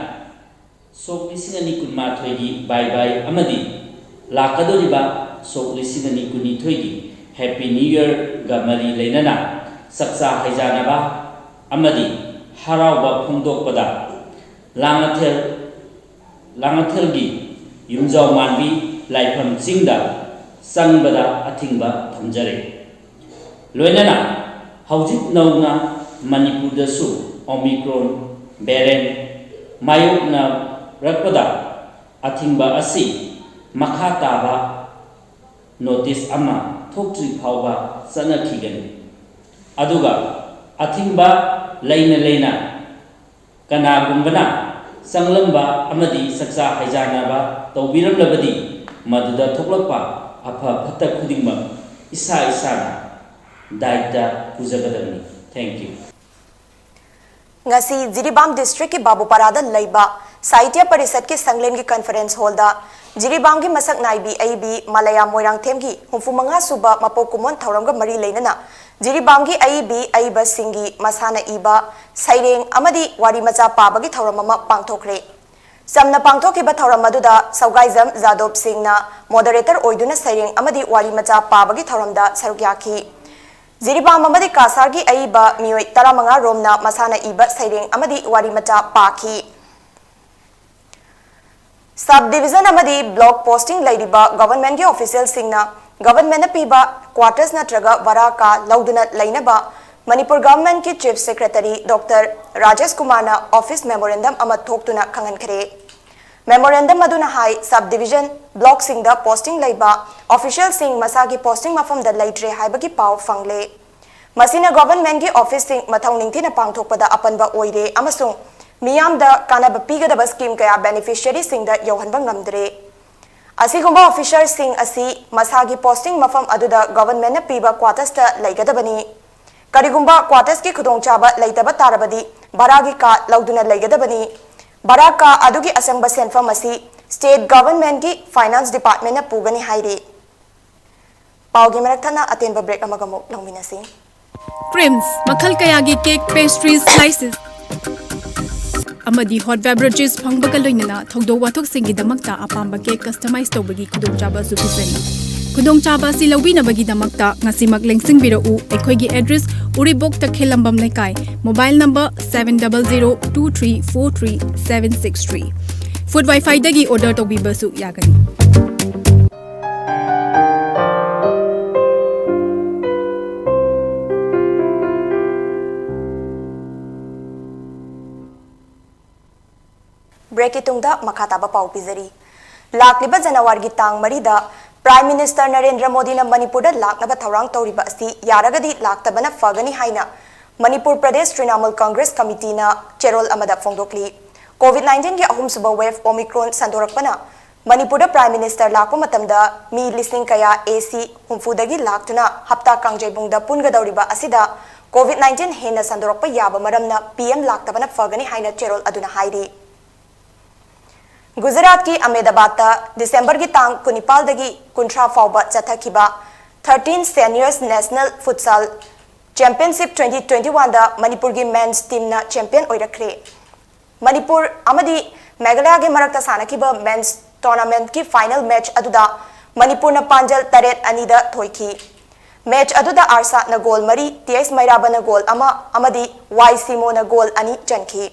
ꯁꯣꯛ ꯂꯤꯁꯤꯡ ꯑꯅꯤ ꯀꯨꯟꯃꯥꯊꯣꯏꯒꯤ ꯕꯥꯏ ꯕꯥꯏ ꯑꯃꯗꯤ ꯂꯥꯛꯀꯗꯧꯔꯤꯕ ꯁꯣꯛ ꯂꯤꯁꯤꯡ ꯑꯅꯤ ꯀꯨꯟꯅꯤꯊꯣꯏꯒꯤ Happy New Year ꯒ ꯃꯔꯤ ꯂꯩꯅꯅ ꯆꯥꯛꯆꯥ ꯍꯩꯖꯥꯅꯕ ꯑꯃꯗꯤ ꯍꯔꯥꯎꯕ ꯐꯣꯡꯗꯣꯛꯄꯗ ꯂꯥꯡꯉꯊꯦꯜ, ꯂꯥꯡꯉꯊꯦꯜꯒꯤ ꯌꯨꯝꯖꯥꯎ ꯃꯥꯟꯕꯤ ꯂꯥꯏꯐꯝ ꯆꯤꯡꯗ ꯆꯪꯕꯗ ꯑꯊꯤꯡꯕ ꯊꯝꯖꯔꯤ꯫ ꯂꯣꯏꯅꯅ ꯍꯧꯖꯤꯛ ꯅꯧꯅ ꯃꯅꯤꯄꯨꯔꯗꯁꯨ Omicron variant ꯃꯥꯌꯣꯛꯅꯔꯛꯄꯗ ꯑꯊꯤꯡꯕ ꯑꯁꯤ ꯃꯈꯥ ꯇꯥꯕ notice ꯑꯃ ꯊꯣꯛꯇ꯭ꯔꯤ ꯐꯥꯎꯕ ꯆꯠꯅꯈꯤꯒꯅꯤ꯫ ꯑꯗꯨꯒ ꯑꯊꯤꯡꯕ ꯂꯩꯅ ꯂꯩꯅ ꯀꯅꯥꯒꯨꯝꯕꯅ ꯆꯪꯂꯝꯕ ꯑꯃꯗꯤ ꯆꯥꯛꯆꯥ ꯍꯩꯖꯥꯅꯕ ꯇꯧꯕꯤꯔꯝꯂꯕꯗꯤ ꯃꯗꯨꯗ ꯊꯣꯛꯂꯛꯄ ꯑꯐ ꯐꯠꯇ ꯈꯨꯗꯤꯡꯃꯛ ꯏꯁꯥ ꯏꯁꯥꯅ ꯗꯥꯏꯇ ꯄꯨꯖꯒꯗꯕꯅꯤ꯫ Thank you꯫ ꯉꯁꯤ ꯖꯤꯔꯤꯕꯥꯝ district ꯀꯤ ꯕꯥꯕꯨꯄꯥꯔꯥꯗ ꯂꯩꯕ ꯁꯥꯍꯤꯇ꯭ꯌ ꯄꯔꯤꯁꯠꯀꯤ ꯁꯪꯂꯦꯟꯒꯤ conference hall ꯗ ꯖꯤꯔꯤꯕꯥꯝꯒꯤ ꯃꯁꯛ ꯅꯥꯏꯕꯤ ꯑꯏꯕꯤ ꯃꯥꯂꯌꯥ ꯃꯣꯏꯔꯥꯡꯊꯦꯝꯒꯤ ꯍꯨꯝꯐꯨ ꯃꯉꯥ ꯁꯨꯕ ꯃꯄꯣꯛ ꯀꯨꯝꯑꯣꯟ ꯊꯧꯔꯝꯒ ꯃꯔꯤ ꯂꯩꯅꯅ ꯖꯤꯔꯤꯕꯥꯝꯒꯤ ꯑꯏꯕꯤ ꯑꯏꯕꯁꯤꯡꯒꯤ ꯃꯁꯥꯅ ꯏꯕ ꯁꯩꯔꯦꯡ ꯑꯃꯗꯤ ꯋꯥꯔꯤ ꯃꯆꯥ ꯄꯥꯕꯒꯤ ꯊꯧꯔꯝ ꯑꯃ ꯄꯥꯡꯊꯣꯛꯈ꯭ꯔꯦ꯫ ꯆꯝꯅ ꯄꯥꯡꯊꯣꯛꯈꯤꯕ ꯊꯧꯔꯝ ꯑꯗꯨꯗ ꯁꯧꯒꯥꯏꯖꯝ ꯖꯥꯗꯣꯞ ꯁꯤꯡꯅ moderator ꯑꯣꯏꯗꯨꯅ ꯁꯩꯔꯦꯡ ꯑꯃꯗꯤ ꯋꯥꯔꯤ ꯃꯆꯥ ꯄꯥꯕꯒꯤ ꯊꯧꯔꯝꯗ ꯁꯔꯨꯛ ꯌꯥꯈꯤ꯫ ꯖꯤꯔꯤꯕꯥꯝ ꯑꯃꯗꯤ ꯀꯥꯁꯥꯔꯒꯤ ꯑꯏꯕ ꯃꯤꯑꯣꯏ ꯇꯔꯥꯃꯉꯥ ꯔꯣꯝꯅ ꯃꯁꯥꯅ ꯏꯕ ꯁꯩꯔꯦꯡ ꯑꯃꯗꯤ ꯋꯥꯔꯤ ꯃꯆꯥ ꯄꯥꯈꯤ꯫ Sub division ꯑꯃꯗꯤ block posting ꯂꯩꯔꯤꯕ government ꯀꯤ official ꯁꯤꯡꯅ government ꯅ ꯄꯤꯕ quarters ꯅꯠꯇ꯭ꯔꯒ ꯚꯔꯥ ꯀꯥ ꯂꯧꯗꯨꯅ ꯂꯩꯅꯕ ꯃꯅꯤꯄꯨꯔ government ꯀꯤ Chief Secretary Doctor ꯔꯥꯖꯦꯁ ꯀꯨꯃꯥꯔꯅ office memorandum ꯑꯃ ꯊꯣꯛꯇꯨꯅ ꯈꯪꯍꯟꯈ꯭ꯔꯦ꯫ Memorandum ꯑꯗꯨꯅ ꯍꯥꯏ, sub division block ꯁꯤꯡꯗ posting ꯂꯩꯕ official ꯁꯤꯡ ꯃꯁꯥꯒꯤ posting ꯃꯐꯝꯗ ꯂꯩꯇ꯭ꯔꯦ ꯍꯥꯏꯕꯒꯤ ꯄꯥꯎ ꯐꯪꯂꯦ꯫ ꯃꯁꯤꯅ government ꯀꯤ office ꯁꯤꯡ ꯃꯊꯧ ꯅꯤꯡꯊꯤꯅ ꯄꯥꯡꯊꯣꯛꯄꯗ ꯑꯄꯟꯕ ꯑꯣꯏꯔꯦ ꯑꯃꯁꯨꯡ ꯃꯤꯌꯥꯝꯗ ꯀꯥꯟꯅꯕ ꯄꯤꯒꯗꯕ scheme ꯀꯌꯥ beneficiary ꯁꯤꯡꯗ ꯌꯧꯍꯟꯕ ꯉꯝꯗ꯭ꯔꯦ꯫ ꯑꯁꯤꯒꯨꯝꯕ officer ꯁꯤꯡ ꯑꯁꯤ ꯃꯁꯥꯒꯤ posting ꯃꯐꯝ ꯑꯗꯨꯗ government ꯅ ꯄꯤꯕ quarters ꯇ ꯂꯩꯒꯗꯕꯅꯤ꯫ ꯀꯔꯤꯒꯨꯝꯕ quarters ꯀꯤ ꯈꯨꯗꯣꯡꯆꯥꯕ ꯂꯩꯇꯕ ꯇꯥꯔꯕꯗꯤ ꯚꯔꯥꯒꯤ ꯀꯥ ꯂꯧꯗꯨꯅ ꯂꯩꯒꯗꯕꯅꯤ꯫ ꯚꯔꯥ ꯀꯥ ꯑꯗꯨꯒꯤ ꯑꯆꯪꯕ ꯁꯦꯟꯐꯝ ꯑꯁꯤ state government ꯀꯤ finance department ꯅ ꯄꯨꯒꯅꯤ ꯍꯥꯏꯔꯤ꯫ ꯄꯥꯎꯒꯤ ꯃꯔꯛ ꯊꯠꯅ ꯑꯇꯦꯟꯕ break ꯑꯃꯒ ꯑꯃꯨꯛ ꯂꯧꯃꯤꯟꯅꯁꯤ꯫ Creams, ꯃꯈꯜ ꯀꯌꯥꯒꯤ cake, pastries, slices ꯑꯃꯗꯤ hot beverages ꯐꯪꯕꯒ ꯂꯣꯏꯅꯅ ꯊꯧꯗꯣꯛ ꯋꯥꯊꯣꯛꯁꯤꯡꯒꯤꯗꯃꯛꯇ ꯑꯄꯥꯝꯕ cake customize ꯇꯧꯕꯒꯤ ꯈꯨꯗꯣꯡꯆꯥꯕꯁꯨ ꯄꯤꯖꯔꯤ꯫ ꯈꯨꯗꯣꯡꯆꯥꯕ ꯑꯁꯤ ꯂꯧꯕꯤꯅꯕꯒꯤꯗꯃꯛꯇ ꯉꯁꯤꯃꯛ ꯂꯦꯡꯁꯤꯟꯕꯤꯔꯛꯎ꯫ ꯑꯩꯈꯣꯏꯒꯤ address ꯎꯔꯤꯄꯣꯛ ꯇꯈꯦꯜꯂꯝꯕꯝ ꯂꯩꯀꯥꯏ, mobile number seven double zero two three four three seven six three꯫ Food Wi-Fi ꯗꯒꯤ order ꯇꯧꯕꯤꯕꯁꯨ ꯌꯥꯒꯅꯤ꯫ Break ꯀꯤ ꯇꯨꯡꯗ ꯃꯈꯥ ꯇꯥꯕ ꯄꯥꯎ ꯄꯤꯖꯔꯤ꯫ ꯂꯥꯛꯂꯤꯕ ꯖꯅꯋꯥꯔꯤꯒꯤ ꯇꯥꯡ ꯃꯔꯤꯗ Prime Minister ꯅꯔꯦꯟꯗ꯭ꯔ ꯃꯣꯗꯤꯅ ꯃꯅꯤꯄꯨꯔꯗ ꯂꯥꯛꯅꯕ ꯊꯧꯔꯥꯡ ꯇꯧꯔꯤꯕ ꯑꯁꯤ ꯌꯥꯔꯒꯗꯤ ꯂꯥꯛꯇꯕꯅ ꯐꯒꯅꯤ ꯍꯥꯏꯅ ꯃꯅꯤꯄꯨꯔ ꯄ꯭ꯔꯗꯦꯁ ꯇ꯭ꯔꯤꯅꯥꯃꯨꯜ ꯀꯪꯒ꯭ꯔꯦꯁ ꯀꯃꯤꯇꯤꯅ ꯆꯦꯔꯣꯜ ꯑꯃꯗ ꯐꯣꯡꯗꯣꯛꯂꯤ꯫ COVID nineteen ꯒꯤ ꯑꯍꯨꯝꯁꯨꯕ wave Omicron ꯁꯟꯗꯣꯔꯛꯄꯅ ꯃꯅꯤꯄꯨꯔꯗ Prime Minister ꯂꯥꯛꯄ ꯃꯇꯝꯗ ꯃꯤ ꯂꯤꯁꯤꯡ ꯀꯌꯥ AC ꯍꯨꯝꯐꯨꯗꯒꯤ ꯂꯥꯛꯇꯨꯅ ꯍꯞꯇꯥ ꯀꯥꯡꯖꯩꯕꯨꯡꯗ ꯄꯨꯟꯒꯗꯧꯔꯤꯕ ꯑꯁꯤꯗ COVID nineteen ꯍꯦꯟꯅ ꯁꯟꯗꯣꯔꯛꯄ ꯌꯥꯕ ꯃꯔꯝꯅ PM ꯂꯥꯛꯇꯕꯅ ꯐꯒꯅꯤ ꯍꯥꯏꯅ ꯆꯦꯔꯣꯜ ꯑꯗꯨꯅ ꯍꯥꯏꯔꯤ꯫ ꯒꯨꯖꯔꯥꯠꯀꯤ ꯑꯍꯃꯦꯗꯥꯕꯥꯗꯇ ꯗꯤꯁꯦꯝꯕꯔꯒꯤ ꯇꯥꯡ ꯀꯨꯟꯅꯤꯄꯥꯜꯗꯒꯤ ꯀꯨꯟꯊ꯭ꯔꯥ ꯐꯥꯎꯕ ꯆꯠꯊꯈꯤꯕ thirteen Seniors National Futsal Championship twenty twenty-one ꯗ ꯃꯅꯤꯄꯨꯔꯒꯤ men's team ꯅ champion ꯑꯣꯏꯔꯛꯈ꯭ꯔꯦ꯫ ꯃꯅꯤꯄꯨꯔ ꯑꯃꯗꯤ ꯃꯦꯘꯥꯂꯌꯥꯒꯤ ꯃꯔꯛꯇ ꯁꯥꯟꯅꯈꯤꯕ men's tournament ꯀꯤ final match ꯑꯗꯨꯗ ꯃꯅꯤꯄꯨꯔꯅ ꯄꯥꯟꯖꯜ ꯇꯔꯦꯠ ꯑꯅꯤꯗ ꯊꯣꯏꯈꯤ꯫ ꯃꯦꯆ ꯑꯗꯨꯗ ꯑꯥꯔꯁꯥꯠꯅ ꯒꯣꯜ ꯃꯔꯤ, ꯇꯤ ꯑꯩꯆ ꯃꯩꯔꯥꯕꯅ ꯒꯣꯜ ꯑꯃ ꯑꯃꯗꯤ ꯋꯥꯏ ꯁꯤꯃꯣꯅ ꯒꯣꯜ ꯑꯅꯤ ꯆꯟꯈꯤ꯫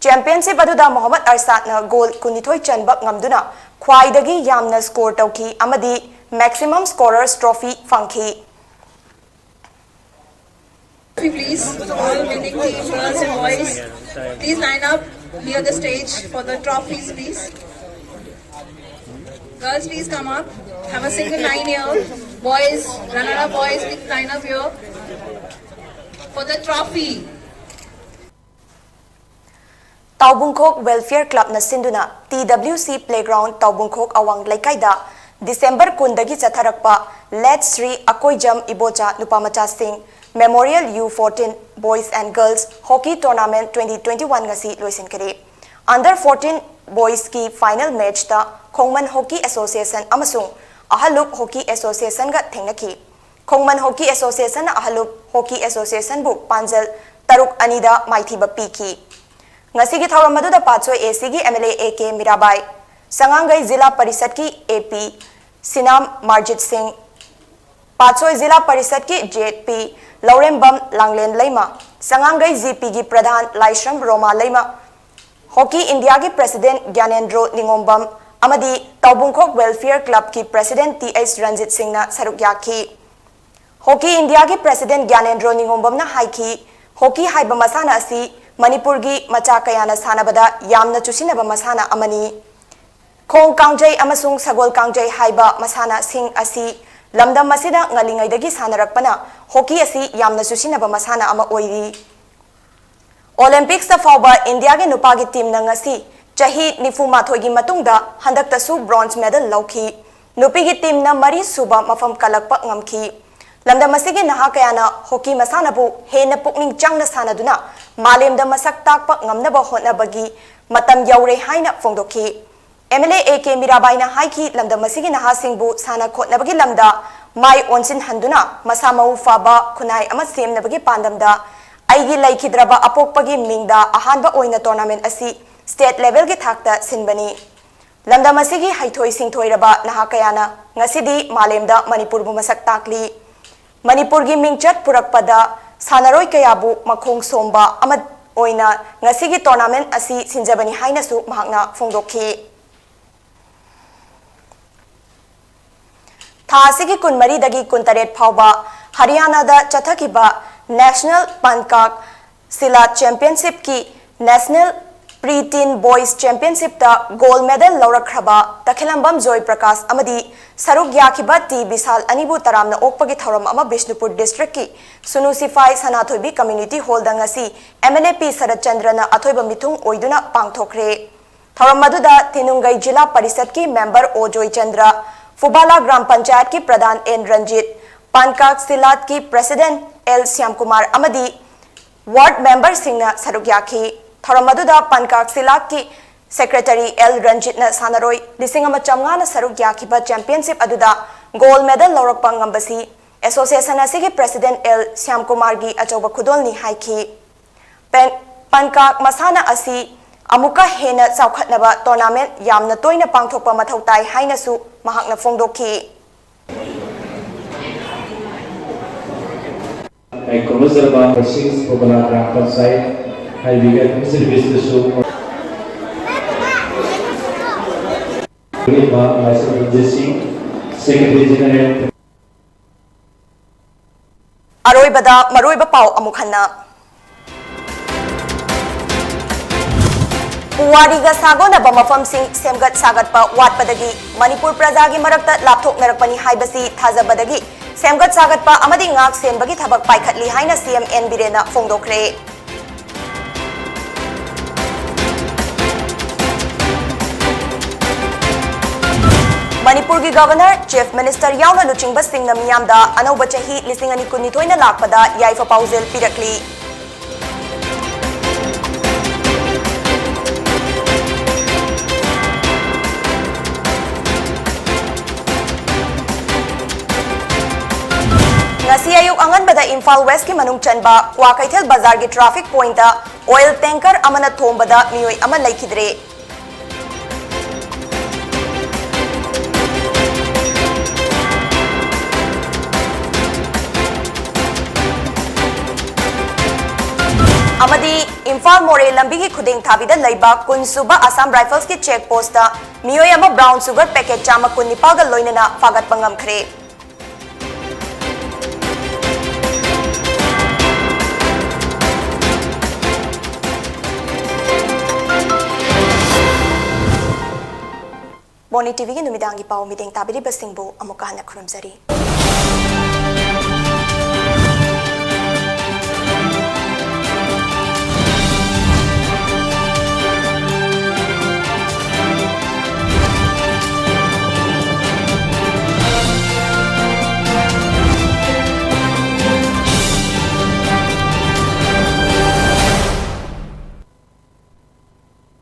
ꯆꯦꯝꯄꯤꯌꯟꯁꯤꯞ ꯑꯗꯨꯗ ꯃꯣꯍꯝꯃꯗ ꯑꯥꯔꯁꯥꯠꯅ ꯒꯣꯜ ꯀꯨꯟꯅꯤꯊꯣꯏ ꯆꯟꯕ ꯉꯝꯗꯨꯅ ꯈ꯭ꯋꯥꯏꯗꯒꯤ ꯌꯥꯝꯅ ꯁ꯭ꯀꯣꯔ ꯇꯧꯈꯤ ꯑꯃꯗꯤ Maximum Scorers Trophy ꯐꯪꯈꯤ꯫ Please, to all winning team, girls and boys, please line up near the stage for the trophies, please. Girls, please come up. Have a single line here. Boys, runner-up boys, please line up here for the trophy. ꯇꯥꯎꯕꯨꯡꯈꯣꯛ Welfare Clubꯅ ꯁꯤꯟꯗꯨꯅ T W C Playground ꯇꯥꯎꯕꯨꯡꯈꯣꯛ ꯑꯋꯥꯡ ꯂꯩꯀꯥꯏꯗ December ꯀꯨꯟꯗꯒꯤ ꯆꯠꯊꯔꯛꯄ Late Shri Akoijam Ibocha ꯅꯨꯄꯥꯃꯆꯥꯁꯤꯡ Memorial U fourteen Boys and Girls Hockey Tournament twenty twenty-one ꯉꯁꯤ ꯂꯣꯏꯁꯤꯟꯈꯔꯦ꯫ Under fourteen Boysꯀꯤ final matchꯇ ꯈꯣꯡꯃꯟ Hockey Association ꯑꯃꯁꯨꯡ ꯑꯍꯜꯂꯨꯞ Hockey Associationꯒ ꯊꯦꯡꯅꯈꯤ꯫ ꯈꯣꯡꯃꯟ Hockey Associationꯅ ꯑꯍꯜꯂꯨꯞ Hockey Associationꯕꯨ ꯄꯥꯟꯖꯜ ꯇꯔꯨꯛ ꯑꯅꯤꯗ ꯃꯥꯏꯊꯤꯕ ꯄꯤꯈꯤ꯫ ꯉꯁꯤꯒꯤ ꯊꯧꯔꯝ ꯑꯗꯨꯗ ꯄꯥꯠꯁꯣꯏ ACꯒꯤ MLA A K Mirabai, ꯁꯉꯥꯡꯒꯩ zila ꯄꯔꯤꯁꯠꯀꯤ AP ꯁꯤꯅꯥꯝ Marjit ꯁꯤꯡ, ꯄꯥꯠꯁꯣꯏ ꯖꯤꯂꯥ ꯄꯔꯤꯁꯠꯀꯤ ZP ꯂꯧꯔꯦꯝꯕꯝ ꯂꯥꯡꯂꯦꯟ ꯂꯩꯃ, ꯁꯉꯥꯡꯒꯩ GPꯒꯤ ꯄ꯭ꯔꯙꯥꯟ ꯂꯥꯏꯁ꯭ꯔꯝ ꯔꯣꯃꯥ ꯂꯩꯃ, Hockey Indiaꯒꯤ President ꯒ꯭ꯌꯥꯅꯦꯟꯗ꯭ꯔꯣ ꯅꯤꯉꯣꯝꯕꯝ ꯑꯃꯗꯤ ꯇꯥꯎꯕꯨꯡꯈꯣꯛ Welfare Clubꯀꯤ President T H Ranjit ꯁꯤꯡꯅ ꯁꯔꯨꯛ ꯌꯥꯈꯤ꯫ Hockey Indiaꯒꯤ President ꯒ꯭ꯌꯥꯅꯦꯟꯗ꯭ꯔꯣ ꯅꯤꯉꯣꯝꯕꯝꯅ ꯍꯥꯏꯈꯤ, hockey ꯍꯥꯏꯕ ꯃꯁꯥꯟꯅ ꯑꯁꯤ ꯃꯅꯤꯄꯨꯔꯒꯤ ꯃꯆꯥ ꯀꯌꯥꯅ ꯁꯥꯟꯅꯕꯗ ꯌꯥꯝꯅ ꯆꯨꯁꯤꯟꯅꯕ ꯃꯁꯥꯟꯅ ꯑꯃꯅꯤ꯫ ꯈꯣꯡ ꯀꯥꯡꯖꯩ ꯑꯃꯁꯨꯡ ꯁꯒꯣꯜ ꯀꯥꯡꯖꯩ ꯍꯥꯏꯕ ꯃꯁꯥꯟꯅꯁꯤꯡ ꯑꯁꯤ ꯂꯝꯗꯝ ꯑꯁꯤꯗ ꯉꯜꯂꯤꯉꯩꯗꯒꯤ ꯁꯥꯟꯅꯔꯛꯄꯅ hockey ꯑꯁꯤ ꯌꯥꯝꯅ ꯆꯨꯁꯤꯟꯅꯕ ꯃꯁꯥꯟꯅ ꯑꯃ ꯑꯣꯏꯔꯤ꯫ Olympicsꯇ ꯐꯥꯎꯕ ꯏꯟꯗꯤꯌꯥꯒꯤ ꯅꯨꯄꯥꯒꯤ teamꯅ ꯉꯁꯤ ꯆꯍꯤ ꯅꯤꯐꯨ ꯃꯥꯊꯣꯏꯒꯤ ꯃꯇꯨꯡꯗ ꯍꯟꯗꯛꯇꯁꯨ bronze medal ꯂꯧꯈꯤ꯫ ꯅꯨꯄꯤꯒꯤ teamꯅ ꯃꯔꯤ ꯁꯨꯕ ꯃꯐꯝ ꯀꯜꯂꯛꯄ ꯉꯝꯈꯤ꯫ ꯂꯝꯗꯝ ꯑꯁꯤꯒꯤ ꯅꯍꯥ ꯀꯌꯥꯅ hockey ꯃꯁꯥꯟꯅꯕꯨ ꯍꯦꯟꯅ ꯄꯨꯛꯅꯤꯡ ꯆꯪꯅ ꯁꯥꯟꯅꯗꯨꯅ ꯃꯥꯂꯦꯝꯗ ꯃꯁꯛ ꯇꯥꯛꯄ ꯉꯝꯅꯕ ꯍꯣꯠꯅꯕꯒꯤ ꯃꯇꯝ ꯌꯧꯔꯦ ꯍꯥꯏꯅ ꯐꯣꯡꯗꯣꯛꯈꯤ꯫ MLA A K ꯃꯤꯔꯥꯕꯥꯏꯅ ꯍꯥꯏꯈꯤ, ꯂꯝꯗꯝ ꯑꯁꯤꯒꯤ ꯅꯍꯥꯁꯤꯡꯕꯨ ꯁꯥꯟꯅ ꯈꯣꯠꯅꯕꯒꯤ ꯂꯝꯗ ꯃꯥꯏ ꯑꯣꯟꯁꯤꯟꯍꯟꯗꯨꯅ ꯃꯁꯥ ꯃꯎ ꯐꯕ ꯈꯨꯟꯅꯥꯏ ꯑꯃ ꯁꯦꯝꯅꯕꯒꯤ ꯄꯥꯟꯗꯝꯗ ꯑꯩꯒꯤ ꯂꯩꯈꯤꯗ꯭ꯔꯕ ꯑꯄꯣꯛꯄꯒꯤ ꯃꯤꯡꯗ ꯑꯍꯥꯟꯕ ꯑꯣꯏꯅ tournament ꯑꯁꯤ state levelꯒꯤ ꯊꯥꯛꯇ ꯁꯤꯟꯕꯅꯤ꯫ ꯂꯝꯗꯝ ꯑꯁꯤꯒꯤ ꯍꯩꯊꯣꯏ ꯁꯤꯡꯊꯣꯏꯔꯕ ꯅꯍꯥ ꯀꯌꯥꯅ ꯉꯁꯤꯗꯤ ꯃꯥꯂꯦꯝꯗ ꯃꯅꯤꯄꯨꯔꯕꯨ ꯃꯁꯛ ꯇꯥꯛꯂꯤ꯫ ꯃꯅꯤꯄꯨꯔꯒꯤ ꯃꯤꯡꯆꯠ ꯄꯨꯔꯛꯄꯗ ꯁꯥꯟꯅꯔꯣꯏ ꯀꯌꯥꯕꯨ ꯃꯈꯣꯡ ꯁꯣꯝꯕ ꯑꯃ ꯑꯣꯏꯅ ꯉꯁꯤꯒꯤ tournament ꯑꯁꯤ ꯁꯤꯟꯖꯕꯅꯤ ꯍꯥꯏꯅꯁꯨ ꯃꯍꯥꯛꯅ ꯐꯣꯡꯗꯣꯛꯈꯤ꯫ ꯊꯥ ꯑꯁꯤꯒꯤ ꯀꯨꯟꯃꯔꯤꯗꯒꯤ ꯀꯨꯟꯇꯔꯦꯠ ꯐꯥꯎꯕ ꯍꯔꯤꯌꯥꯅꯥꯗ ꯆꯠꯊꯈꯤꯕ National Pankak Silat Championshipꯀꯤ National Pre-Teen Boys Championshipꯇ gold medal ꯂꯧꯔꯛꯈ꯭ꯔꯕ ꯇꯈꯦꯂꯝꯕꯝ ꯖꯣꯏ ꯄ꯭ꯔꯀꯥꯁ ꯑꯃꯗꯤ ꯁꯔꯨꯛ ꯌꯥꯈꯤꯕ ꯇꯤ ꯕꯤꯁꯥꯜ ꯑꯅꯤꯕꯨ ꯇꯔꯥꯝꯅ ꯑꯣꯛꯄꯒꯤ ꯊꯧꯔꯝ ꯑꯃ ꯕꯤꯁꯅꯨꯄꯨꯔ districtꯀꯤ ꯁꯨꯅꯨ ꯁꯤꯐꯥꯏ ꯁꯅꯥꯊꯣꯏꯕꯤ community hallꯗ ꯉꯁꯤ MLA ꯄꯤ ꯁꯔꯠꯆꯟꯗ꯭ꯔꯅ ꯑꯊꯣꯏꯕ ꯃꯤꯊꯨꯡ ꯑꯣꯏꯗꯨꯅ ꯄꯥꯡꯊꯣꯛꯈ꯭ꯔꯦ꯫ ꯊꯧꯔꯝ ꯑꯗꯨꯗ ꯇꯤꯅꯨꯡꯒꯩ ꯖꯤꯂꯥ ꯄꯔꯤꯁꯠꯀꯤ member ꯑꯣ ꯖꯣꯏꯆꯟꯗ꯭ꯔ, ꯐꯨꯕꯥꯂꯥ ꯒ꯭ꯔꯥꯝ ꯄꯟꯆꯥꯌꯠꯀꯤ ꯄ꯭ꯔꯙꯥꯟ ꯑꯦꯟ ꯔꯟꯖꯤꯠ, ꯄꯥꯟꯀꯥꯛ ꯁꯤꯂꯥꯠꯀꯤ president ꯑꯦꯜ ꯁ꯭ꯌꯥꯝꯀꯨꯃꯥꯔ ꯑꯃꯗꯤ ward memberꯁꯤꯡꯅ ꯁꯔꯨꯛ ꯌꯥꯈꯤ꯫ ꯊꯧꯔꯝ ꯑꯗꯨꯗ ꯄꯥꯟꯀꯥꯛ ꯁꯤꯂꯥꯠꯀꯤ secretary ꯑꯦꯜ ꯔꯟꯖꯤꯠꯅ ꯁꯥꯟꯅꯔꯣꯏ ꯂꯤꯁꯤꯡ ꯑꯃ ꯆꯥꯝꯃꯉꯥꯅ ꯁꯔꯨꯛ ꯌꯥꯈꯤꯕ championship ꯑꯗꯨꯗ gold medal ꯂꯧꯔꯛꯄ ꯉꯝꯕꯁꯤ association ꯑꯁꯤꯒꯤ president ꯑꯦꯜ ꯁ꯭ꯌꯥꯝꯀꯨꯃꯥꯔꯒꯤ ꯑꯆꯧꯕ ꯈꯨꯗꯣꯜꯅꯤ ꯍꯥꯏꯈꯤ꯫ ꯄꯦꯟ-, ꯄꯟꯀꯥꯛ ꯃꯁꯥꯟꯅ ꯑꯁꯤ ꯑꯃꯨꯛꯀ ꯍꯦꯟꯅ ꯆꯥꯎꯈꯠꯅꯕ tournament ꯌꯥꯝꯅ ꯇꯣꯏꯅ ꯄꯥꯡꯊꯣꯛꯄ ꯃꯊꯧ ꯇꯥꯏ ꯍꯥꯏꯅꯁꯨ ꯃꯍꯥꯛꯅ ꯐꯣꯡꯗꯣꯛꯈꯤ꯫ ꯑꯩ ꯈꯨꯔꯨꯝꯖꯔꯕ ꯁꯤꯡ ꯐꯨꯕꯂꯥ ꯒ꯭ꯔꯥꯝ ꯄꯟꯆꯥꯌꯠ ꯍꯥꯏꯕꯤꯒ ꯁꯔꯚꯤꯁꯇꯁꯨ ꯂꯥꯏꯁ꯭ꯔꯝ ꯔꯟꯖꯤꯠ ꯁꯤꯡ, secretary general꯫ ꯑꯔꯣꯏꯕꯗ ꯃꯔꯨꯑꯣꯏꯕ ꯄꯥꯎ ꯑꯃꯨꯛ ꯍꯟꯅ꯫ ꯄꯨꯋꯥꯔꯤꯒ ꯁꯥꯒꯣꯟꯅꯕ ꯃꯐꯝꯁꯤꯡ ꯁꯦꯝꯒꯠ ꯁꯥꯒꯠꯄ ꯋꯥꯠꯄꯗꯒꯤ ꯃꯅꯤꯄꯨꯔ ꯄ꯭ꯔꯖꯥꯒꯤ ꯃꯔꯛꯇ ꯂꯥꯞꯊꯣꯛꯅꯔꯛꯄꯅꯤ ꯍꯥꯏꯕꯁꯤ ꯊꯥꯖꯕꯗꯒꯤ ꯁꯦꯝꯒꯠ ꯁꯥꯒꯠꯄ ꯑꯃꯗꯤ ꯉꯥꯛ ꯁꯦꯟꯕꯒꯤ ꯊꯕꯛ ꯄꯥꯏꯈꯠꯂꯤ ꯍꯥꯏꯅ ꯁꯤ ꯑꯦꯝ ꯑꯦꯟ ꯕꯤꯔꯦꯟꯅ ꯐꯣꯡꯗꯣꯛꯈ꯭ꯔꯦ꯫ ꯃꯅꯤꯄꯨꯔꯒꯤ Governor, Chief Minister ꯌꯥꯎꯅ ꯂꯨꯆꯤꯡꯕꯁꯤꯡꯅ ꯃꯤꯌꯥꯝꯗ ꯑꯅꯧꯕ ꯆꯍꯤ ꯂꯤꯁꯤꯡ ꯑꯅꯤ ꯀꯨꯟꯅꯤꯊꯣꯏꯅ ꯂꯥꯛꯄꯗ ꯌꯥꯏꯐ ꯄꯥꯎꯖꯦꯜ ꯄꯤꯔꯛꯂꯤ꯫ ꯉꯁꯤ ꯑꯌꯨꯛ ꯑꯉꯟꯕꯗ ꯏꯝꯐꯥꯜ Westꯀꯤ ꯃꯅꯨꯡ ꯆꯟꯕ ꯀ꯭ꯋꯥꯀꯩꯊꯦꯜ ꯕꯖꯥꯔꯒꯤ traffic pointꯇ oil tanker ꯑꯃꯅ ꯊꯣꯝꯕꯗ ꯃꯤꯑꯣꯏ ꯑꯃ ꯂꯩꯈꯤꯗ꯭ꯔꯦ꯫ ꯏꯝꯐꯥꯜ ꯃꯣꯔꯦ ꯂꯝꯕꯤꯒꯤ ꯈꯨꯗꯦꯡ ꯊꯥꯕꯤꯗ ꯂꯩꯕ ꯀꯨꯟ ꯁꯨꯕ ꯑꯁꯥꯝ ꯔꯥꯏꯐꯜꯁꯀꯤ ꯆꯦꯛ ꯄꯣꯁꯇ ꯃꯤꯑꯣꯏ ꯑꯃ ꯕ꯭ꯔꯥꯎꯟ ꯁꯨꯒꯔ ꯄꯦꯀꯦꯠ ꯆꯥꯝꯃ ꯀꯨꯟ ꯅꯤꯄꯥꯜꯒ ꯂꯣꯏꯅꯅ ꯐꯥꯒꯠꯄ ꯉꯝꯈ꯭ꯔꯦ꯫ ꯃꯣꯅꯤ ꯇꯤꯚꯤꯒꯤ ꯅꯨꯃꯤꯗꯥꯡꯒꯤ ꯄꯥꯎ ꯃꯤꯠꯌꯦꯡ ꯇꯥꯕꯤꯔꯤꯕꯁꯤꯡꯕꯨ ꯑꯃꯨꯛꯀ ꯍꯟꯅ ꯈꯨꯔꯨꯝꯖꯔꯤ꯫